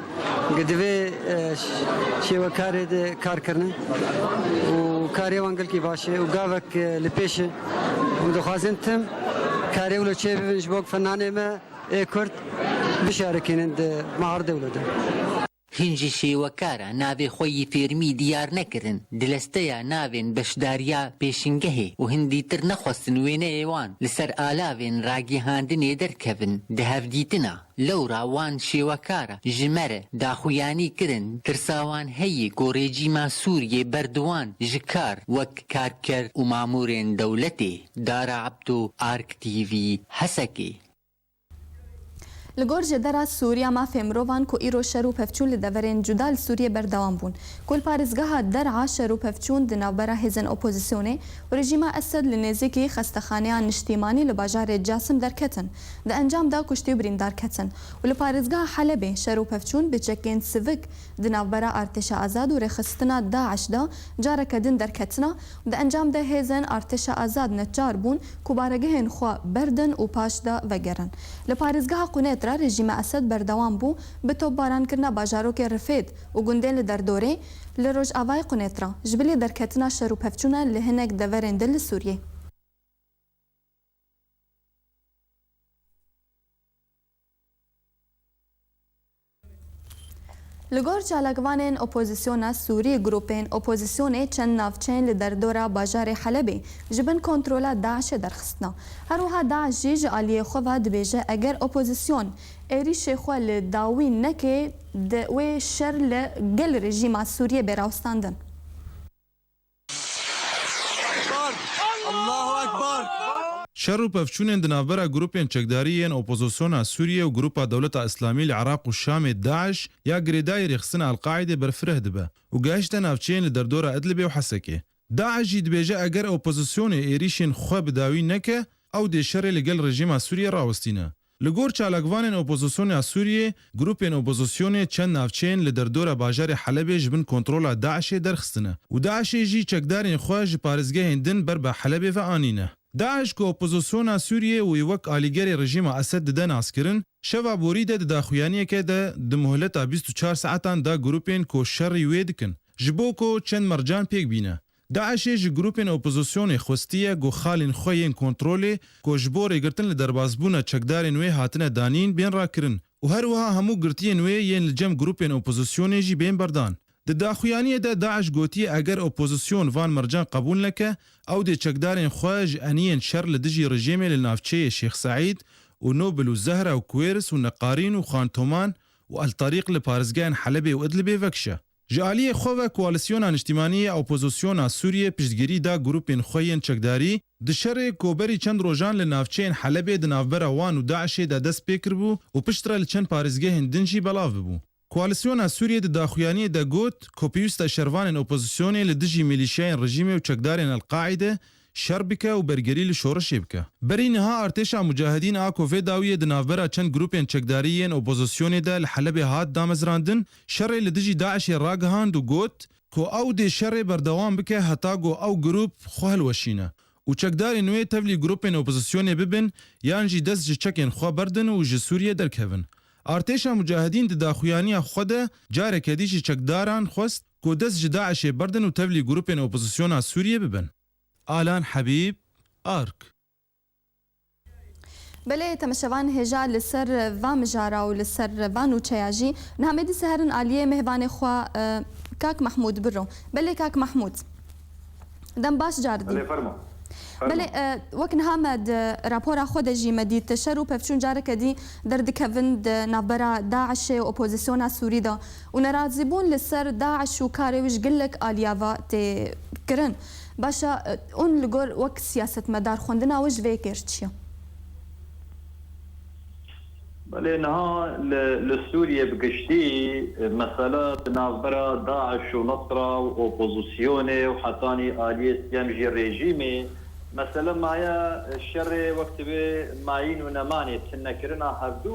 gi di vê, e, ş-, şêwekarê de kar kirine û karê wan gelkî baş e û gavek, e, li pêş e û dixwazin tim karê wilo çê bibin ji bo fennanê me ê Kurd bişarikînin di mahar dewlo de. Hin ji şêwekara navê xwe yî fêrmî diyar nekirin, di lesteya navên beşdariya pêşingehê û hin dîtir nexwestin wêneyê wan li ser alavên ragihandinê derkevin. Di hevdîtina lewra wan şêwekara ji me re daxuyanî kirin, tirsa wan heye ku rejîma Sûriyê ber di wan ji kar wek karker û mamûrên dewletê. Dara Ebdo, Ark T V, Hesekê. Li gor Jêdera Sûriya Mafê Mirovan ku îro şer û pevçûn li deverên cuda li Sûriyê berdewam bûn, ku li parêzgeha Der'a şer û pevçûn di navbera hêzên opozisyonê û rejîma Esed li nêzîkî xestexaneya niştîmanî li bajarê Casim derketin, di encam de kuştî û birîndar ketin û li parêzgeha Helebê şer û pevçûn bi çekên sivik di navbera Artêşa Azad û rêxistina DAIŞ de careke din derketina û di encam de hêzên Artêşa Azad neçar bûn ku baregehên xwe berdin û paş de vegerin. Li parêzgeha Qunêtra rejîma Esed berdewam bû bi topbarankirina bajarokê Rifêd û gundên li derdorê li rojavayê Qunêtra, ji bilî derketina şer û pevçûna li hinek deverên din li Sûriyê. Li gor çalakvanên opozisyona Sûrî, grûpên opozisyonê çend navçeyên li derdora bajarê Helebê ji bin kontrola DAIŞê derxistina. Her wiha DAIŞ jî ji aliyê xwe ve dibêje, eger opozisyon êrîşê xwe li dawî neke, di wê şer li gel rejîma Sûriyê bê rawestandin. Allahu Ekber. Şer û pevçûnên di navbera grûpên çekdarî yên opozisyona Sûriyê û Grûpa Dewleta Îslamî li Iraq û Şamê, DAIŞ, ya girêdayî rêxistina El-Qaîdê berfireh dibe û gehişte navçeyên li derdora Idlibê û Hesekê. DAIŞ jî dibêje, eger opozisyonê êrîşên xwe bi dawî neke, ew dê şerê li gel rejîma Sûriyê rawestîne. Li gor çalakvanên opozisyona Sûriyê, grûpên opozisyonê çend navçeyên li derdora bajarê Helebê ji bin kontrola DAIŞê derxistine û DAIŞê jî çekdarên xwe ji parêzgehên din ber bi Helebê ve anîne. DAIŞ ku opozisyona Sûriyê wê wek alîgerê rejîma Esed dide naskirin, şeva borî de di daxuyaniyeke de di muhleta bîst û çar saetan da grûpên ku şerî wê dikin, ji bo ku çend mercan pêk bîne. DAIŞê ji grûpên opozisyonê xwestiye ku xalên xwe yên kontrolê ku ji bo rêgirtin li derbasbûna çekdarên wê hatine danîn, bên rakirin û her wiha hemû girtiyên wê yên li cem grûpên opozisyonê jî bên berdan. Di daxuyaniyê de DAIŞ gotiye, eger opozisyon van mercan qebûl neke, ew dê çekdarên xwe ji eniyên şer li dijî rejîmê li navçeyê Şêx Seîd û Nobil û Zehra û Kuwêris û Neqarîn û Xan Toman û El Tarîq li parêzgehên Helebê û Idlibê vekişe. Ji aliyê xwe ve Koalîsyona Niştimanî ya Opozisyona Sûriyê piştgirî da grûpên xwe yên çekdarî di şerê ku berî çend rojan li navçeyên Helebê di navbera wan û DAIŞê de dest pê kiribû û piştre li çend parêzgehên din jî belav bibû. Koalîsyona Sûriyê di daxuyaniyê de got ku pêwîst e şervanên opozisyonê li dijî milîşyayên rejîmê û çekdarên El-Qaîde şer bike û bergerî li şorişê bike. Berî niha artêşa Mucahidîn a ku vê dawiyê di navbera çend grûpên çekdarî yên opozisyonê de li Helebê hat damezrandin, şerê li dijî DAIŞê ragihand û got ku ew dê şerê berdewam bike heta ku ew grûp xwe hilweşîne û çekdarên wê tevlî grûpên opozisyonê bibin yan jî dest ji çekên xwe berdin û ji Sûriyê derkevin. Artêşa Mucahidîn di daxuyaniya xwe de careke dî ji çekdaran xwest ku dest ji DAIŞê berdin û tevlî grûpên opozisyona Sûriyê bibin. Alan Hebîb, Ark. Belê, temaşevan hêja li ser va mijara û li ser va nûçeya jî. Niha me dîse herin aliyê mêvanê xwe, e, kak Mehmûd biro. Belê, kak Mehmûd. Dem baş car dî. Belê, fermo. Fermo. Belê, e, wek niha me di rapora xwe de jî me dît, şer û pevçûn careke dî derdikevin di navbera DAIŞê û opozisyona Sûrî de û nerazîbûn li ser DAIŞ û karê wî ji gelek aliya ve tê kirin. Baş e, hûn li gor wek siyasetmedar xwendina we ji vê yekê re çi ye? Belê, niha li, li Sûriyê bi giştî, e, mesela di navbera DAIŞ û Nusra û opozisyonê û hetanî aliyê siyem jî rejîmê, mesele maye, e, şerê wek divê mayîn û nemanê, tinekirina hevdû,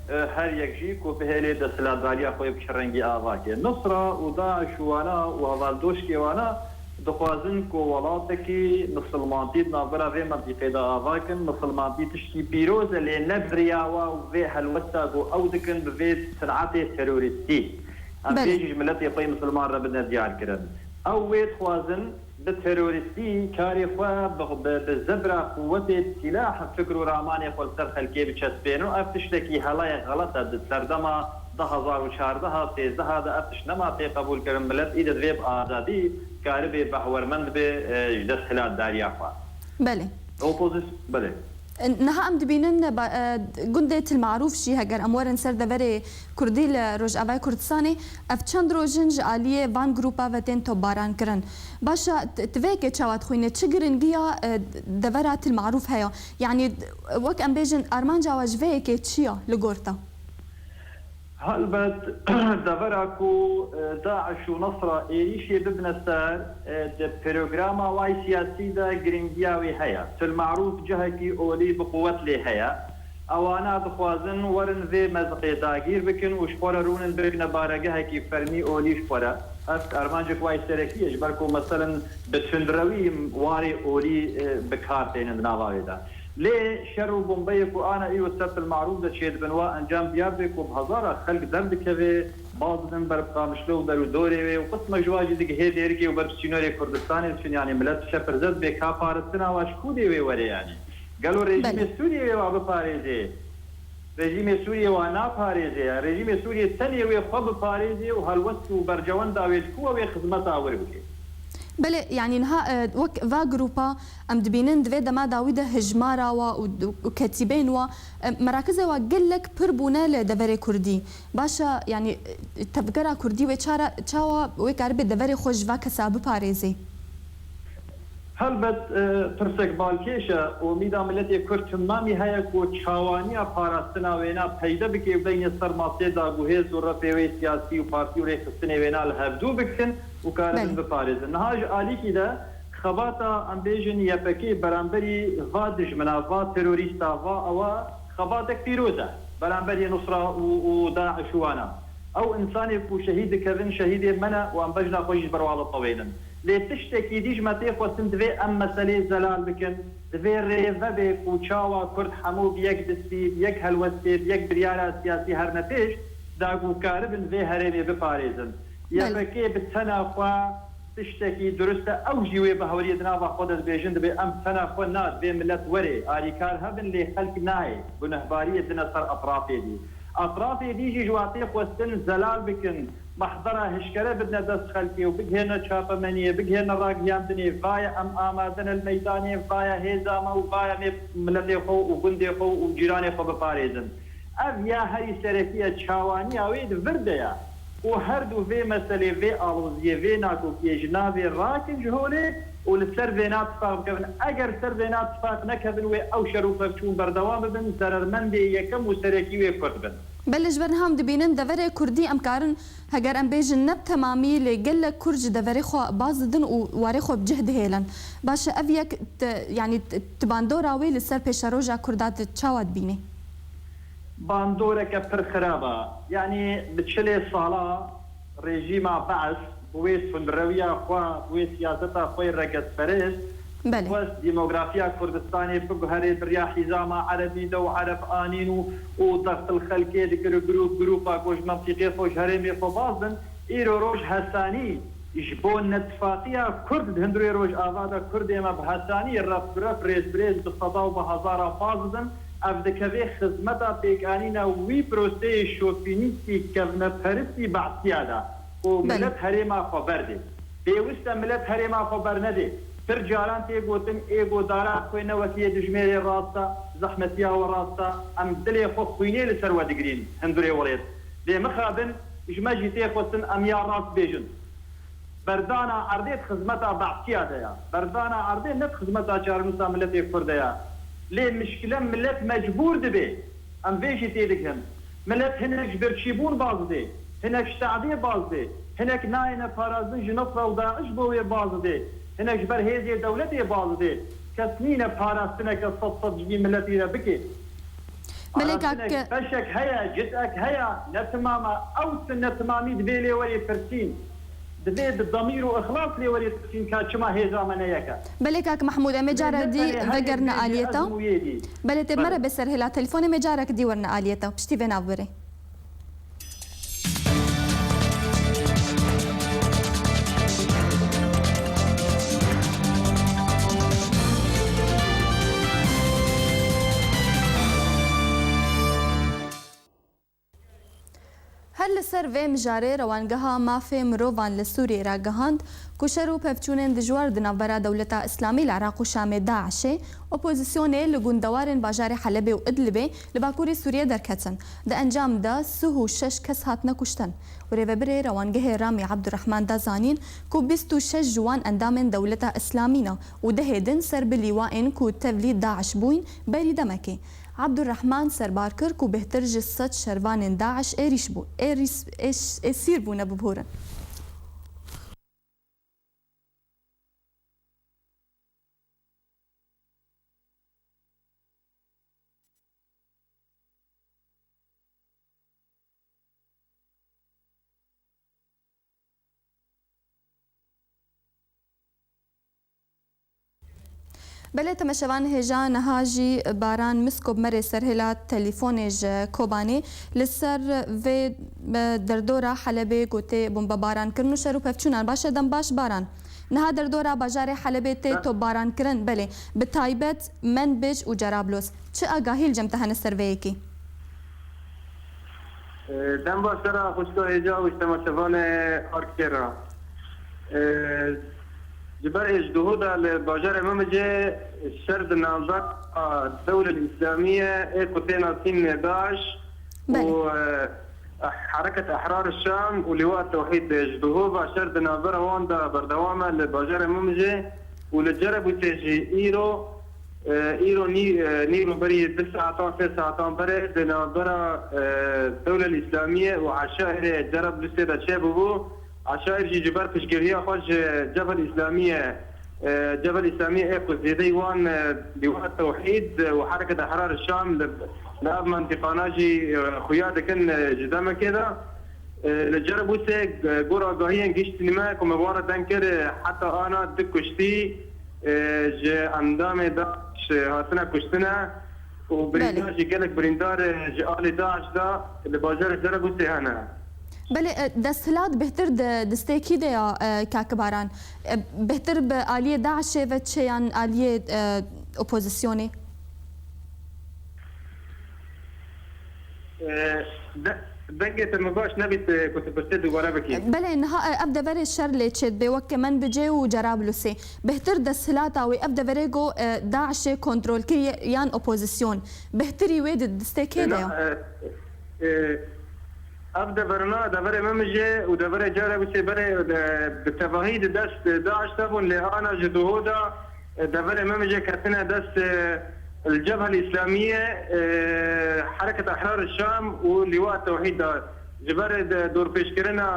e, her yek jî ku bihêlê desthilatdariya xwe bi çi rengî ava ke. Nusra û DAIŞ û wana û hevaldoşkê wana dixwazin ku welatekî misilmantî di navbera vê mentîqê de ava kin. Misilmantî tiştî pîroz e, lê ne bi riya wa û vê helwesta ku ew dikin bi vê sinetê terorîstî. Em Belê. Pê jî ji miletê xwe yê misilman re bidine diyarkirin. Ew wê dixwazin bi terorîstî karê xwe bi, bi, bi zebra quwetê, bi sîlah, fikr û ramanê xwe li ser xelkê biçespênin û ev tiştekî hela ye, xelet e. Di serdema du hezar û çardeh sêzdeh de ev tişt nema tê qebûlkirin. Milet îde divê bi azadî karibê behwermend be, e, ji desthilatdariya xwe. Belê. Opozis-, belê. Niha em dibînin, ba-, e, gundê Til Marûf jî, heger em werin ser deverê Kurdî li Rojavayê Kurdistanê, ev çend roj in ji aliyê van grûpa ve tên topbaran kirin. Baş e, t-, ti vê yekê çawa dixwîne? Çi giringiya, e, devera Til Marûf heye? Yanî, wek em bêjin, armanca we ji vê yekê çi ye li gor te? Helbet, devera ku, e, DAIŞ û Nusra êrîşê bibine ser, e, di programa wê siyasî de giringiya wê heye. Til Marûf cihekî olî bi quwet lê heye. Ewana dixwazin werin vê meziqê dagîr bikin û ji xwe re rûnin bibine baregehekî fermî olî ji xwe re. Ev armancek wê serekî ye, ji ber ku meselen bi tundrewî warê olî, e, bi kar tênin di nava wê de. Lê şer û bombeyê ku ana îro ser Til Marûf de çêdibin, wa encam diyar bê ku bi hezara xelk derdikeve, baz didin ber bi Qamişlo û ber û dorê wê û qismek ji wan jî digihê Dêrikê û ber bi sînorê Kurdistanê diçin, yanî milet dişe pirze dibê ka paristina wa ji ku dê wê were yanî? Gelo rejîmê Belê. Sûriyê wê wa biparêzê? Rejîmê Sûriyê wa naparêze. Rejîmê Sûriyê tenê wê xwe biparêze û helwest û bercewenda wê ji ku wê xizmeta wir bike. Belê, yanî niha, e, wek va grûpa em dibînin, di vê dema dawî de hijmara wa û, û ketîbên wa, e, merakizê wa gelek pir bûne li deverê Kurdî. Baş e, yanî, e, tevgera Kurdî wê çara, çawa wê karibe deverê xwe ji va kesa biparêzê? Helbet, e, pirsek balkêş e. Omîda miletê Kurd timamî heye ku çawaniya parastina wêna peyde bike û beynê ser masê dagûhêz û refê wê siyasî û partî û rêxistinê wêna li hevdû bikin û karibin Belê. biparêzin. Niha ji alîkî de xebata, em bêjin, Y P G beramberî va dijmina, va terorîsta, va ewa xebatek pîroz e beramberî Nusra û, û DAIŞ û wana. Ew însanê ku şehîd dikevin, şehîdê me ne û em bejna xwe jî ji ber wan ditewnînin. Lê tiştekî dî ji me tê xwestin, divê em meselê zelal bikin, divê rê vebe ku çawa Kurd hemû bi yek destî, bi yek helwestê, bi yek biryara siyasî herine pêş, da ku karibin vê herêmê biparêzin. Belê. Y P G bi tena xwe tiştekî durist e, ew jî wê bi hewriyê di nava xwe de dibêjin, dibê em tena xwe na, divê milet were, alîkar hebin, lê xelk nayê, gunehbariyê dine ser etrafê dî. Etrafê dî jî ji watê xwestin zelal bikin, mehdera hişkere bidine dest xelkê û bigihêne çapemeniyê, bigihêne ragihiyandinê, vaye em amade ne li meydanê, vaye hêza me û vaye em ê miletê xwe û gundê xwe û cîranê xwe biparêzin. Ev ya herî serekî ye, çawaniya wê di vir de ye. Û her du vê meselê, vê aloziyê, vê nakokiyê ji navê rakin ji holê û li ser vêna tifaq bikevin. Eger ser vêna tifaq nekevin, wê ew şer û pevçûn berdewam bibin, zerermendê yekem û serekî wê Kurd bin. Belê, ji ber niha em dibînin deverê Kurdî em karin, heger em bêjin ne bi temamî, lê gelek Kurd ji deverê xwe baz didin û warê xwe bi cih dihêlin. Baş e, ev yek te, yanî te, tu bandora wê li ser pêşeroja Kurda tu çawa dibînî? Bandoreke pir xirab e. Yanî bi çilê sala rejîma Be'es bi wê tundrewiya xwe, bi wê siyaseta xwe yê regetperest, Belê. xwest demografiya Kurdistanê biguherê bi riya hîzama erebî de û ereb anîn û, û dextil xelkê dikir û grûp grûpa ku ji mentîqê xwe, ji herêmê xwe baz bin. Îro roj hesanî ji bo netfifaqiya Kurd di hundirê Rojava de Kurdê me bi hesanî ref bi ref, rêz bi rêz, bi seda û bi hezaran baz didin. Ev dikeve xizmeta pêkanîna wî proseyê şofînîstî, kevneperistî Be'siya de ku Belê. milet herêma xwe berdê. Pêwist e milet herêma xwe bernedê. Pir caran tê gotin, ê ku dara xwe ne wekî yê dijmêrê rast e, zehmetiya we rast e, em dilê xwe xwînê li ser we digirîn, hundirê welêt. Lê mixabin, ji me jî tê xwestin em ya rast bêjin. Berdana erdê di xizmeta Be'siya de ye. Berdana erdê ne di xizmeta çarenûsa miletê Kurd de ye. Lê mişkile milet mecbûr dibe. Em vê jî têdigihin. Milet hinek ji birçîbûn baz dê, hinek ji tehdê baz dê, hinek nayêne parastin ji Nusra û DAIŞ bo wê baz dê, hinek ji ber hêzê dewletê baz dê. Kes nîne parastineke sed sed ji vî miletî re bike. Belê Parastineke kak. beşek heye, ciz'ek heye, ne timam e. Ew tu netimamî divê lê werê pirsîn. Divê bi demîr û ixlas lê werê pirsîn ka çima hêza me ne yek e. Belê kak Mehmûd, em ê Lê cara ne dî tenê herê vegerine bêjî aliyê ez te. û yê dî. Belê tê Belê. mere bê ser hêla telefonê, em ê carek dî werine aliyê te. Piştî vê nav birê. Her li ser vê mijarê Rewangeha Mafê Mirovan li Sûriyê ragihand ku şer û pevçûnên dijwar di navbera Dewleta Îslamî li Iraq û Şamê, DAIŞê, opozisyonê li gundewarên bajarê Helebê û Idlibê li bakurê Sûriyê derketin. Di encam de sih û şeş kes hatine kuştin û rêvebirê Rewangehê Ramî Abdurrahman da zanîn ku bîst û şeş ji wan endamên Dewleta Îslamî ne û dehê din ser bi lîwaên ku tevlî DAIŞ bûyn berî demekê. Abdurrahman serbar kir ku bêhtir ji sed şervanên DAIŞ êrîş bû, êrîs-, êş-, êsîr bûne, bibûrin. Belê, temeşevan hêja niha jî Baran Misko bi me re serhêla telefonê ji Kobanê li ser vê, e, derdora Helebê ku tê bombebaran kirin û şer û pevçûnan. Baş e, dem baş Baran. Niha derdora bajarê Helebê tê Be- topbaran kirin. Belê, bi taybet Menbij û Cerablos. Çi agahî li cem te hene ser vê yekê? Dem baş te re xwişka hêja û ji temaşevanê Artê re. Ji ber êşduhû de li bajarê Mimicê şer di navbera Dewleta Îslamiyê ê ku tê nasîn DAIŞ û, Belê. e, Hereket Ehrar Şam û Liwa Tewhîd êşduhû ve şer di navbera wan de berdewam e li bajarê Mimicê. Û li Cerebûsê jî îro, e, îro nî-, e, nîro berî du saetan, sê saetan berê di navbera, e, Dewlel Îslamiyê û eşairê Cerebûsê de çêbûbû. Eşair jî ji ber piştgiriya xwe ji Cebhel Îslamiyê, e, Cebhel Îslamiyê ê ku zêdeyî wan, e, Lîwa Tewhîd û Hereket Ehrar Şam li, li ev mentiqana jî, e, xuya dikin, e, ji demekê de. E, li Cerebûsê, e, gor agahiyên gihîştîne me ku me wan re deng kir, e, heta ana du kuştî, e, ji endamê DAIŞ hatine kuştine û Belê. birîndar jî gelek birîndar, e, ji alî DAIŞ de li bajarê Cerebûsê hene. Belê, e, desthilat bêhtir di destê kî de ya, e, Kak Baran? E, bêhtir bi aliyê DAIŞê ve çê yan aliyê, e, opozisyonê? E, de-, dengê te min baş nebît, e, ku tu pirsê dubare bikî. Belê, niha, e, ev deverê şer lê çêdibe, wek Menbicê û Cerablusê. Bêhtir desthilata wê, ev deverê ku, e, DAIŞê kontrol kir ye-, yan opozisyon. Bêhtirî wê di destê kê de ya? E, na, e, e, ev deverina, deverê Memijê û deverê Cerablusê berê, e, bi tevahî di dest, e, DAIŞ de bûn, lê ana ji duho de, e, deverê Memijê ketine dest, e, li Cebhel Îslamiyê, e, Hereket Ehrar Şam û Lîwa Tewhîd de ji ber de dorpêçkirina,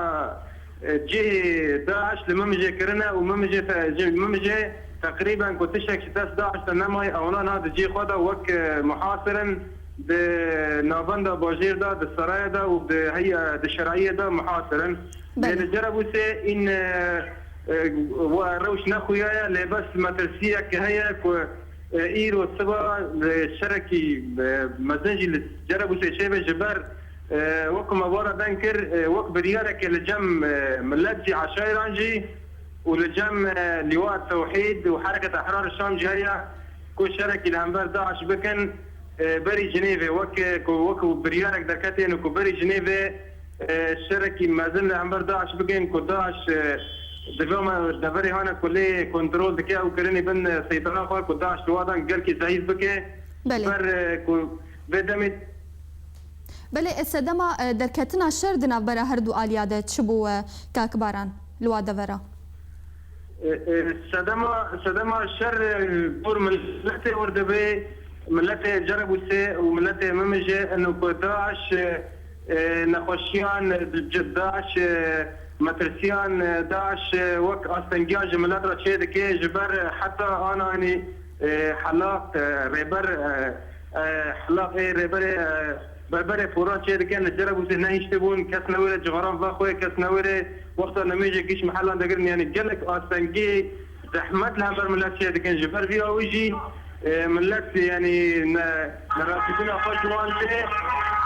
e, cihê DAIŞ li Memijê kirine û Memijê te-, ji Memijê teqrîben ku tiştek ji dest DAIŞ de nemaye, ewna niha di cihê xwe de wek, e, muhasir in, di navenda bajêr de, di serayê de û di heya, di şerayê de muhasir in. Lê Belê. li Cerebûsê în, e, e, wa rewş nexuyaye, lê bes metirsiyek heye ku, e, îro siba li şerekî, e, mezin jî li Cerebûsê çêbe ji ber, e, wek ku me wara deng kir, e, wek biryareke li cem, e, millet jî, eşairan jî û li cem, e, Lîwa Tewhîd û Hereket Ehrar Şam jî heye ku şerekî li hember DAIŞ bikin, e, berî Cinêvê, wek, e, ku, wek biryarek derketê ne ku berî Cinêvê, e, şerekî mezin li hember DAIŞ bikin ku DAIŞ, e, di vê me deverê hane ku lê kontrol dike û kirinê bin, e, seytara xwe ku DAIŞ li wadan gelkî zehîf bike. Belê. Ber, e, ku vê demê Belê, e, sedema, e, derketina şer di navbera her du aliya de çi bû, e, Kak Baran, li wa devera? E, e, sedema, sedema şer, e, gor milletê wir dibe, milletê Cerebûsê û milletê Mimijê, ino ku DAIŞ, e, e, nexweşiyan, e, DAIŞ, e, metirsiyan, e, DAIŞ, e, wek astengiyan ji millet re çê dike, ji ber, e, heta ana, yanî, e, helaq, e, rêber, e, e, helaq ê rêberê, e, berberê poran çê dikin, li Cerebûsê nehiştibûn, kes newêre cixaran vexwe, kes newêre wexta nimêjê giş mehelan digirin, yanî gelek astengî, zehmet li hember millet çê dikin. Ji ber vî awî jî, e, millet, yanî ne-, nerazîbûna xwe ji wan tê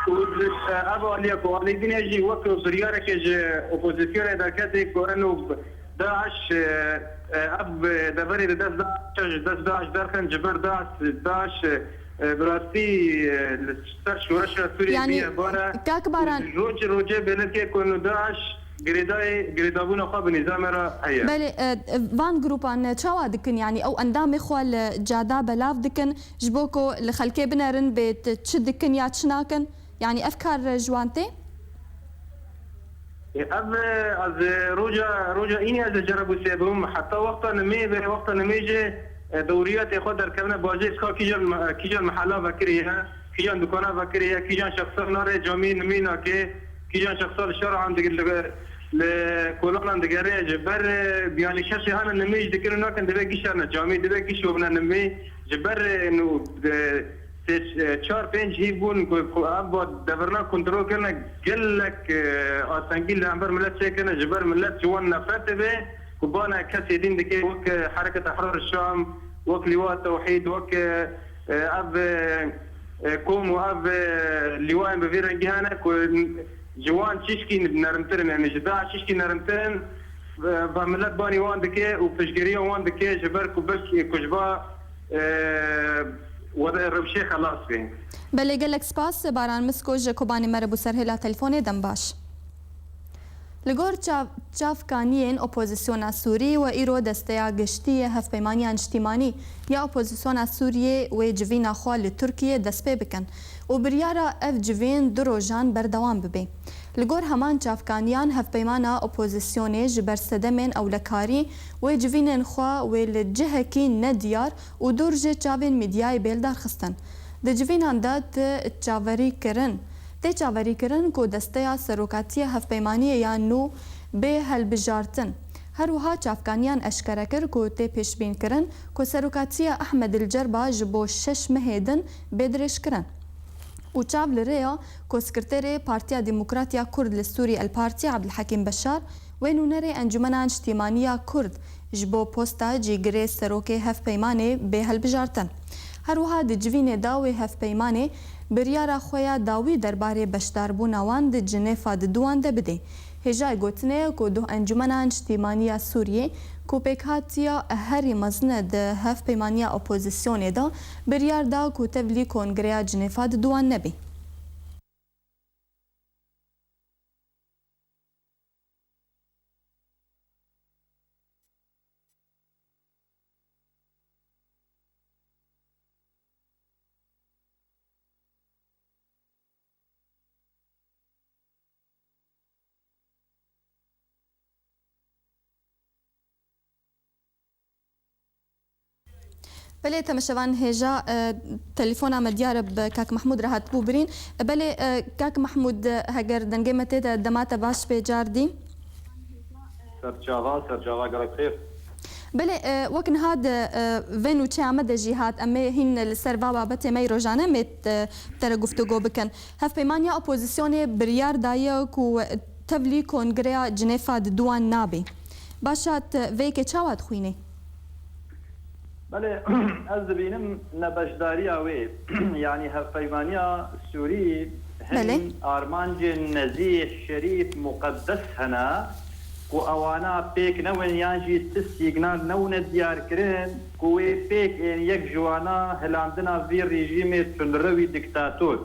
û, e, ev aliya ku alî din e jî wek biryareke ji opozisyonê derketê ku eno DAIŞ, e, e, ev, e, deverê li dest DAIŞ, ji dest DAIŞ derxin, ji ber DAIŞ, DAIŞ, e, bi rastî, e, li ser şoreşa Sûriyê Yani, bûye bare. Kak Baran, Roj rojê belirke ku nu DAIŞ girêdayê, girêdabûna xwe bi nîzamê re heye. Belê, e, van grûpan çawa dikin? Yani, ew endamê xwe li cada belav dikin, ji bo ku li xelkê binerin bê t-, çi dikin ya çi nakin? Yani, ev kar ji wan tê? E, ev, e, ez, e, roja, roja înê ez ê Cerebûsê bûm. Heta wexta nimê ve, wexta nimêjê, e, dewriyatê xwe derkevine bajêr, ka kîjan me-, kîjan mehela vekirî ye, kîjan dukana vekirî ye, kîjan şexsa nare camî nimî nake, kîjan şexsa li şeran dig-, li, li kolanan digere. Ji ber, e, yanî kesê hene nimêj dikin û nakin, divê giş herne camî, divê giş bibine nimî. Ji ber, e, nû, e, sê, e, çar pênc hîv bûn ku, ku ev ba devirna kontrol kirine, gelek, e, astengî li hember millet çêkirine, ji ber millet ji wan nefret dibe, ku bana kesê din dike, wek, e, Hereket Ehrar Şam, wek Lîwa Tewhîd, wek, e, e, ev, e, e, kom û ev, e, lîwayên bi vî rengî hene ku ji wan çişkî nerimtir in, yani ji DAIŞ çişkî nerimtir in, e, va millet banî wan dike û piştgiriya wan dike, ji ber ku belkî ku ji va e, wede rewşê xelas bê. Belê, gelek spas, Baran Misko ji Kobanê me re bû ser hêla telefonê, dem baş. Li gor çav-, çavkaniyên opozisyona Sûrî we îro desteya giştî yê Hevpeymaniya Niştîmanî ya Opozisyona Sûriyê wê civîna xwe li Tirkiyê dest pê bikin û biryara ev civîn du rojan berdewam bibe. Li gor heman çavkaniyan, hevpeymana opozisyonê ji ber sedemên ewlekarî wê civînên xwe wê li cihekî nediyar û dûr ji çavên mîdyayê bê lidarxistin. Di civînan de tê çaverîkirin, tê çaverîkirin ku desteya serokatiya hevpeymaniyê ya nû bê helbijartin. Her wiha çavkaniyan eşkere kir ku tê pêşbînkirin ku serokatiya Ehmed il Cerba ji bo şeş mehê din bê dirêjkirin. Û çav li rê ya ku Sekreterê Partiya Demokrat ya Kurd li Sûrî, El Partî, Ebdulhekîm Beşar, wê nûnerê Encûmena Niştîmanî ya Kurd ji bo posta cîgirê serokê hevpeymanê bê hilbijartin. Her wiha di civînê de wê hevpeymanê biryara xwe ya dawî derbarê beşdarbûna wan di Cinêfa di duwan de bidê. Hêjayê gotinê ye ku duh Encûmena Niştîmanî ya Sûriyê, ku pêkhatiya herî mezin e di hevpeymaniya opozisyonê de, biryar da ku tevlî Kongreya Cinêfa di duwan nebê. Belê, temeşevan hêja, e, telefona me diyar e bi kak Mehmûd re hatibû birîn. E, belê, e, kak Mehmûd, e, heger dengê me tê de dema te baş bê car dî. Serçava, serçava gelek xêr. Belê, e, wek niha di, e, vê nûçeya me de jî hat, em ê hîn li ser va babetê me yê rojane em ê, e, te re guftûgo bikin. Hevpeymaniya opozisyonê biryar daye ku tevlî Kongreya Cinêfa di duwan nabê. Baş e, tu vê yekê çawa dixwînî? Belê, ez dibînim nebeşdariya wê, yanî hevpeymaniya Sûrî hin Belê. armancên nezîh, şerîf, muqeddes hene ku ewana pêk newin yan jî ti sîgnan newne diyarkirin ku wê pêk ên yek ji wana hilandina vî rejîmê tundrewî diktator.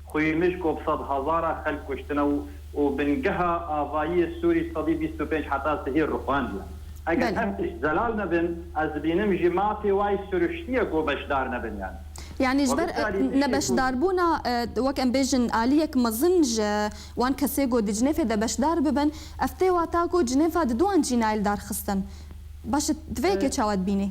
Xwîmiş ku bi sedhezara xelk kuştine û, û bingeha avayiyê Sûrî sedî bîst û pênc heta sihê rixwandiye. Eger Belê. ev tişt zelal nebin, ez dibînim ji mafê wayî siruştiye ku beşdar nebin yani. Yanî ji ber, Webitalî e, tiştê ku nebeşdarbûna, e, wek em bêjin, aliyek mezin ji wan kesê ku di Cinêfê de beşdar bibin, ev tê wata ku Cinêfa di duwan jî nayê lidarxistin. Baş e, tu vê yekê E, çawa dibînî?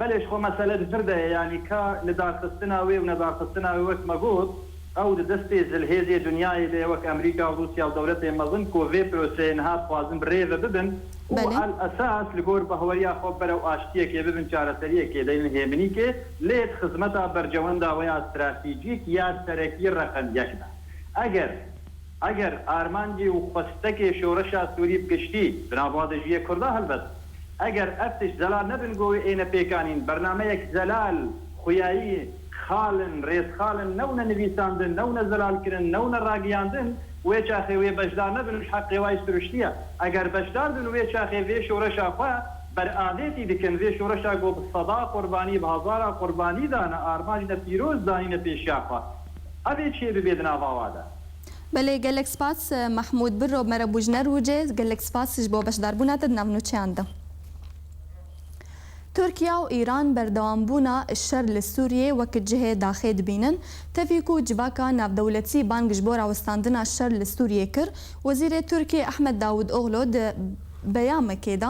Belê, ji xwe mesele di vir de ye, yanî ka lidarxistina wê û nedarxistina wê, wek me got, ew di destê zilhêzê dinyayê de ye, wek Amerîka û Rûsya û dewletên mezin ku vê proseyê niha dixwazin bi rê ve bibin û Belê. el esas li gor bahweriya xwe bi berew aştiyekê bibin, çareseriyekê deynin hêminîkê, lê di xizmeta berjewenda wê ya stratejîk ya serekî reqem yek de. Eger Eger armancê û xwestekê şoreşa Sûrî bi giştî, di nava de jî yê Kurda helbet, eger ev tişt zelal nebin, go wê êne pêkanîn, bernameyek zelal, xuyayî, xal in, rêzxal in, newne nivîsandin, newne zelalkirin, newne ragiyandin, wê çaxê wê beşdar nebin û ji heqê wayî siruştiye. Eger beşdar bin û wê çaxê vê şoreşa xwe beravêtî dikin, vê şoreşa go bi seda qurbanî, bi hezara qurbanî dane, armanc ne pîroz danîne pêşiya xwe. Ev ê çê bibê di nava wa de. Belê, gelek spas, Mehmûd Birro, me re bû ji nerwûcê. Gelek spas ji bo beşdarbûna te di navnûçeyan de. Tirkiye û Îran berdewambûna şer li Sûriyê wek cihê daxê dibînin. Tevî ku civaka navdewletî bang ji bo rawestandina şer li Sûriyê kir, Wezîrê Tirkiyê Ehmed Davutoglu di beyamekê de,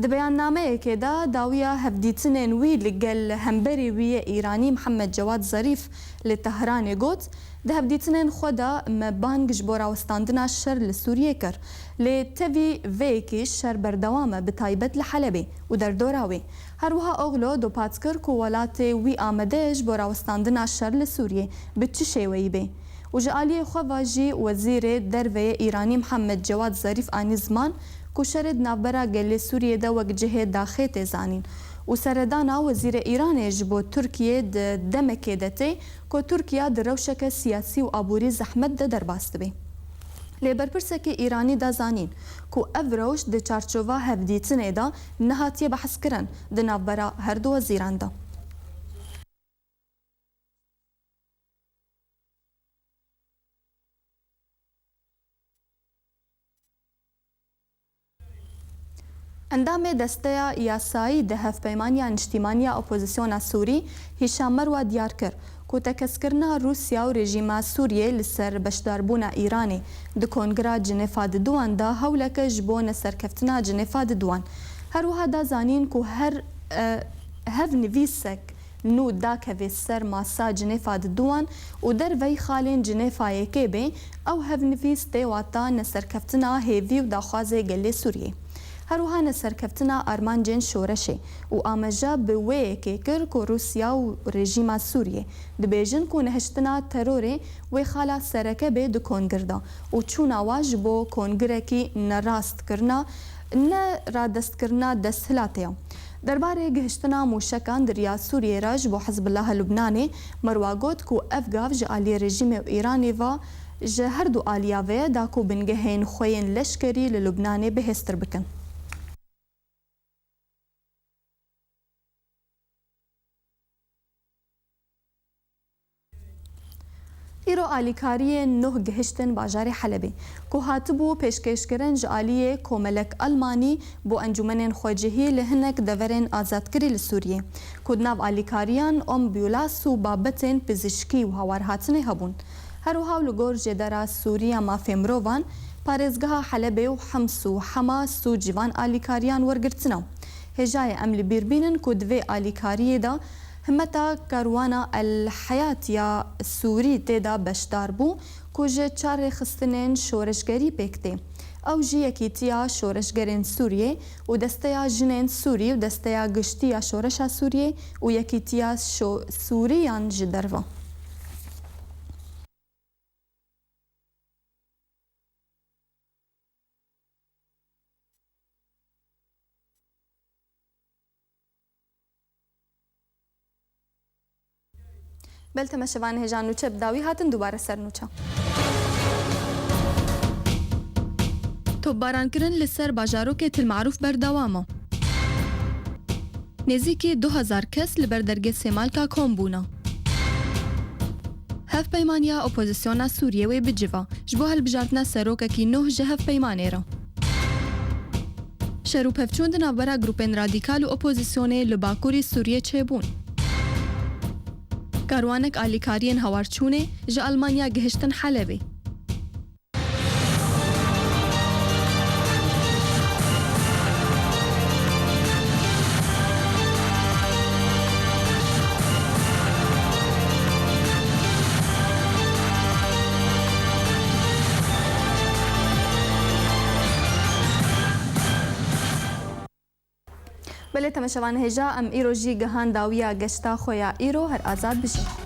di beyannameyekê de dawiya hevdîtinên wî li gel hemberî wî yê Îranî Mihemed Cewad Zarîf li Tehranê got, Di hevdîtinên xwe de me bang ji bo rawestandina şer li Sûriyê kir. Lê tevî vê yekê şer berdewam e, bi taybet li Helebê û derdora wê. Her wiha Oglo dopat kir ku welatê wî amade ye ji bo rawestandina şer li Sûriyê bi çi şêweyî bê. Û ji aliyê xwe ve jî Wezîrê Derve yê Îranî Mihemed Cewad Zarîf anî ziman ku şerê di navbera gelê Sûriyê de wek cihê daxê tê zanîn û seredana Wezîrê Îranê ji bo Tirkiyê di demekê de tê ku Tirkiye di rewşeke siyasî û aborî zehmet de derbas dibe. Lê berpirsekî Îranî da zanîn ku ev rewş di çarçova hevdîtinê de nehatiye behskirin di navbera her du wezîran de. Endamê Desteya Yasayî di Hevpeymaniya Niştîmaniya Opozisyona Sûrî Hîşam Merwa diyar kir ku tekezkirina Rûsya û rejîma Sûriyê li ser beşdarbûna Îranê di Kongira Cinêfa Diduan de hewleke ji bo neserkeftina Cinêfa Diduan. Her wiha da zanîn ku her, e, hevnivîsek nû dakeve ser masa Cinêfa Diduan û derveyî xalên Cinêfa Yekê bê, ew hevnivîs tê wata neserkeftina hêvî û daxwazê gelê Sûriyê. Her wiha neserkeftina armancên şoreşê û ameja bi wê yekê kir ku Rûsya û rejîma Sûriyê dibêjin ku nehiştina terorê wê xala sereke bê di kongir de û çûna wa ji bo kongirekî nerast kirina, ne radestkirina desthilatê ye. Derbarê gihiştina mûşekan di riya Sûriyê re ji bo Hizbullaha Lubnanê, Merwa got ku ev gav ji aliyê rejîmê û Îranê ve ji her du aliya ve ye da ku bingehên xwe yên leşkerî li Lubnanê bihêztir bikin. Îro alîkariyên nuh gihiştin bajarê Helebê, ku hatibû pêşkêşkirin ji aliyê komelek Almanî bo encûmenên xwecihî li hinek deverên azadkirî li Sûriyê, ku di nav alîkariyan ambûlas û babetên pizîşkî û hawarhatinê hebûn. Her wiha û li gor Jêdera Sûrî ya Mafê Mirovan, parêzgeha Helebê û Hems û Hemas û civan alîkariyan wergirtina. Hêjayê em li bîr bînin ku di vê alîkariyê de Himeta Karwana El Heyat ya Sûrî tê de beşdar bû ku ji çar rêxistinên şoreşgerî pêk tê. Ew jî Yekîtiya Şoreşgerên Sûriyê û Desteya Jinên Sûrî û Desteya Giştî ya Şoreşa Sûriyê û Yekîtiya Şo-, Sûriyan ji derve. Bel temeşevanê hêja nûçe bi dawî hatin dubare ser nûça. Topbarankirin li ser bajarokê Til Marûf berdewam e. Nêzîkî du hezar kes li ber dergê Sêmalka kom bûne. Hevpeymaniya Opozisyona Sûriyê wê biciva ji bo hilbijartina serokekî nûh ji hevpeymanê re. Şer û pevçûn di navbera grûpên radîkal û opozisyonê li Bakurî Sûriyê çêbûn. Karwanek alîkariyên hawarçûnê ji Almanya gihiştin Helebê. Belê temeşevan hêja em îro jî gihan dawiya geşta xwe ya îro, her azad bijî.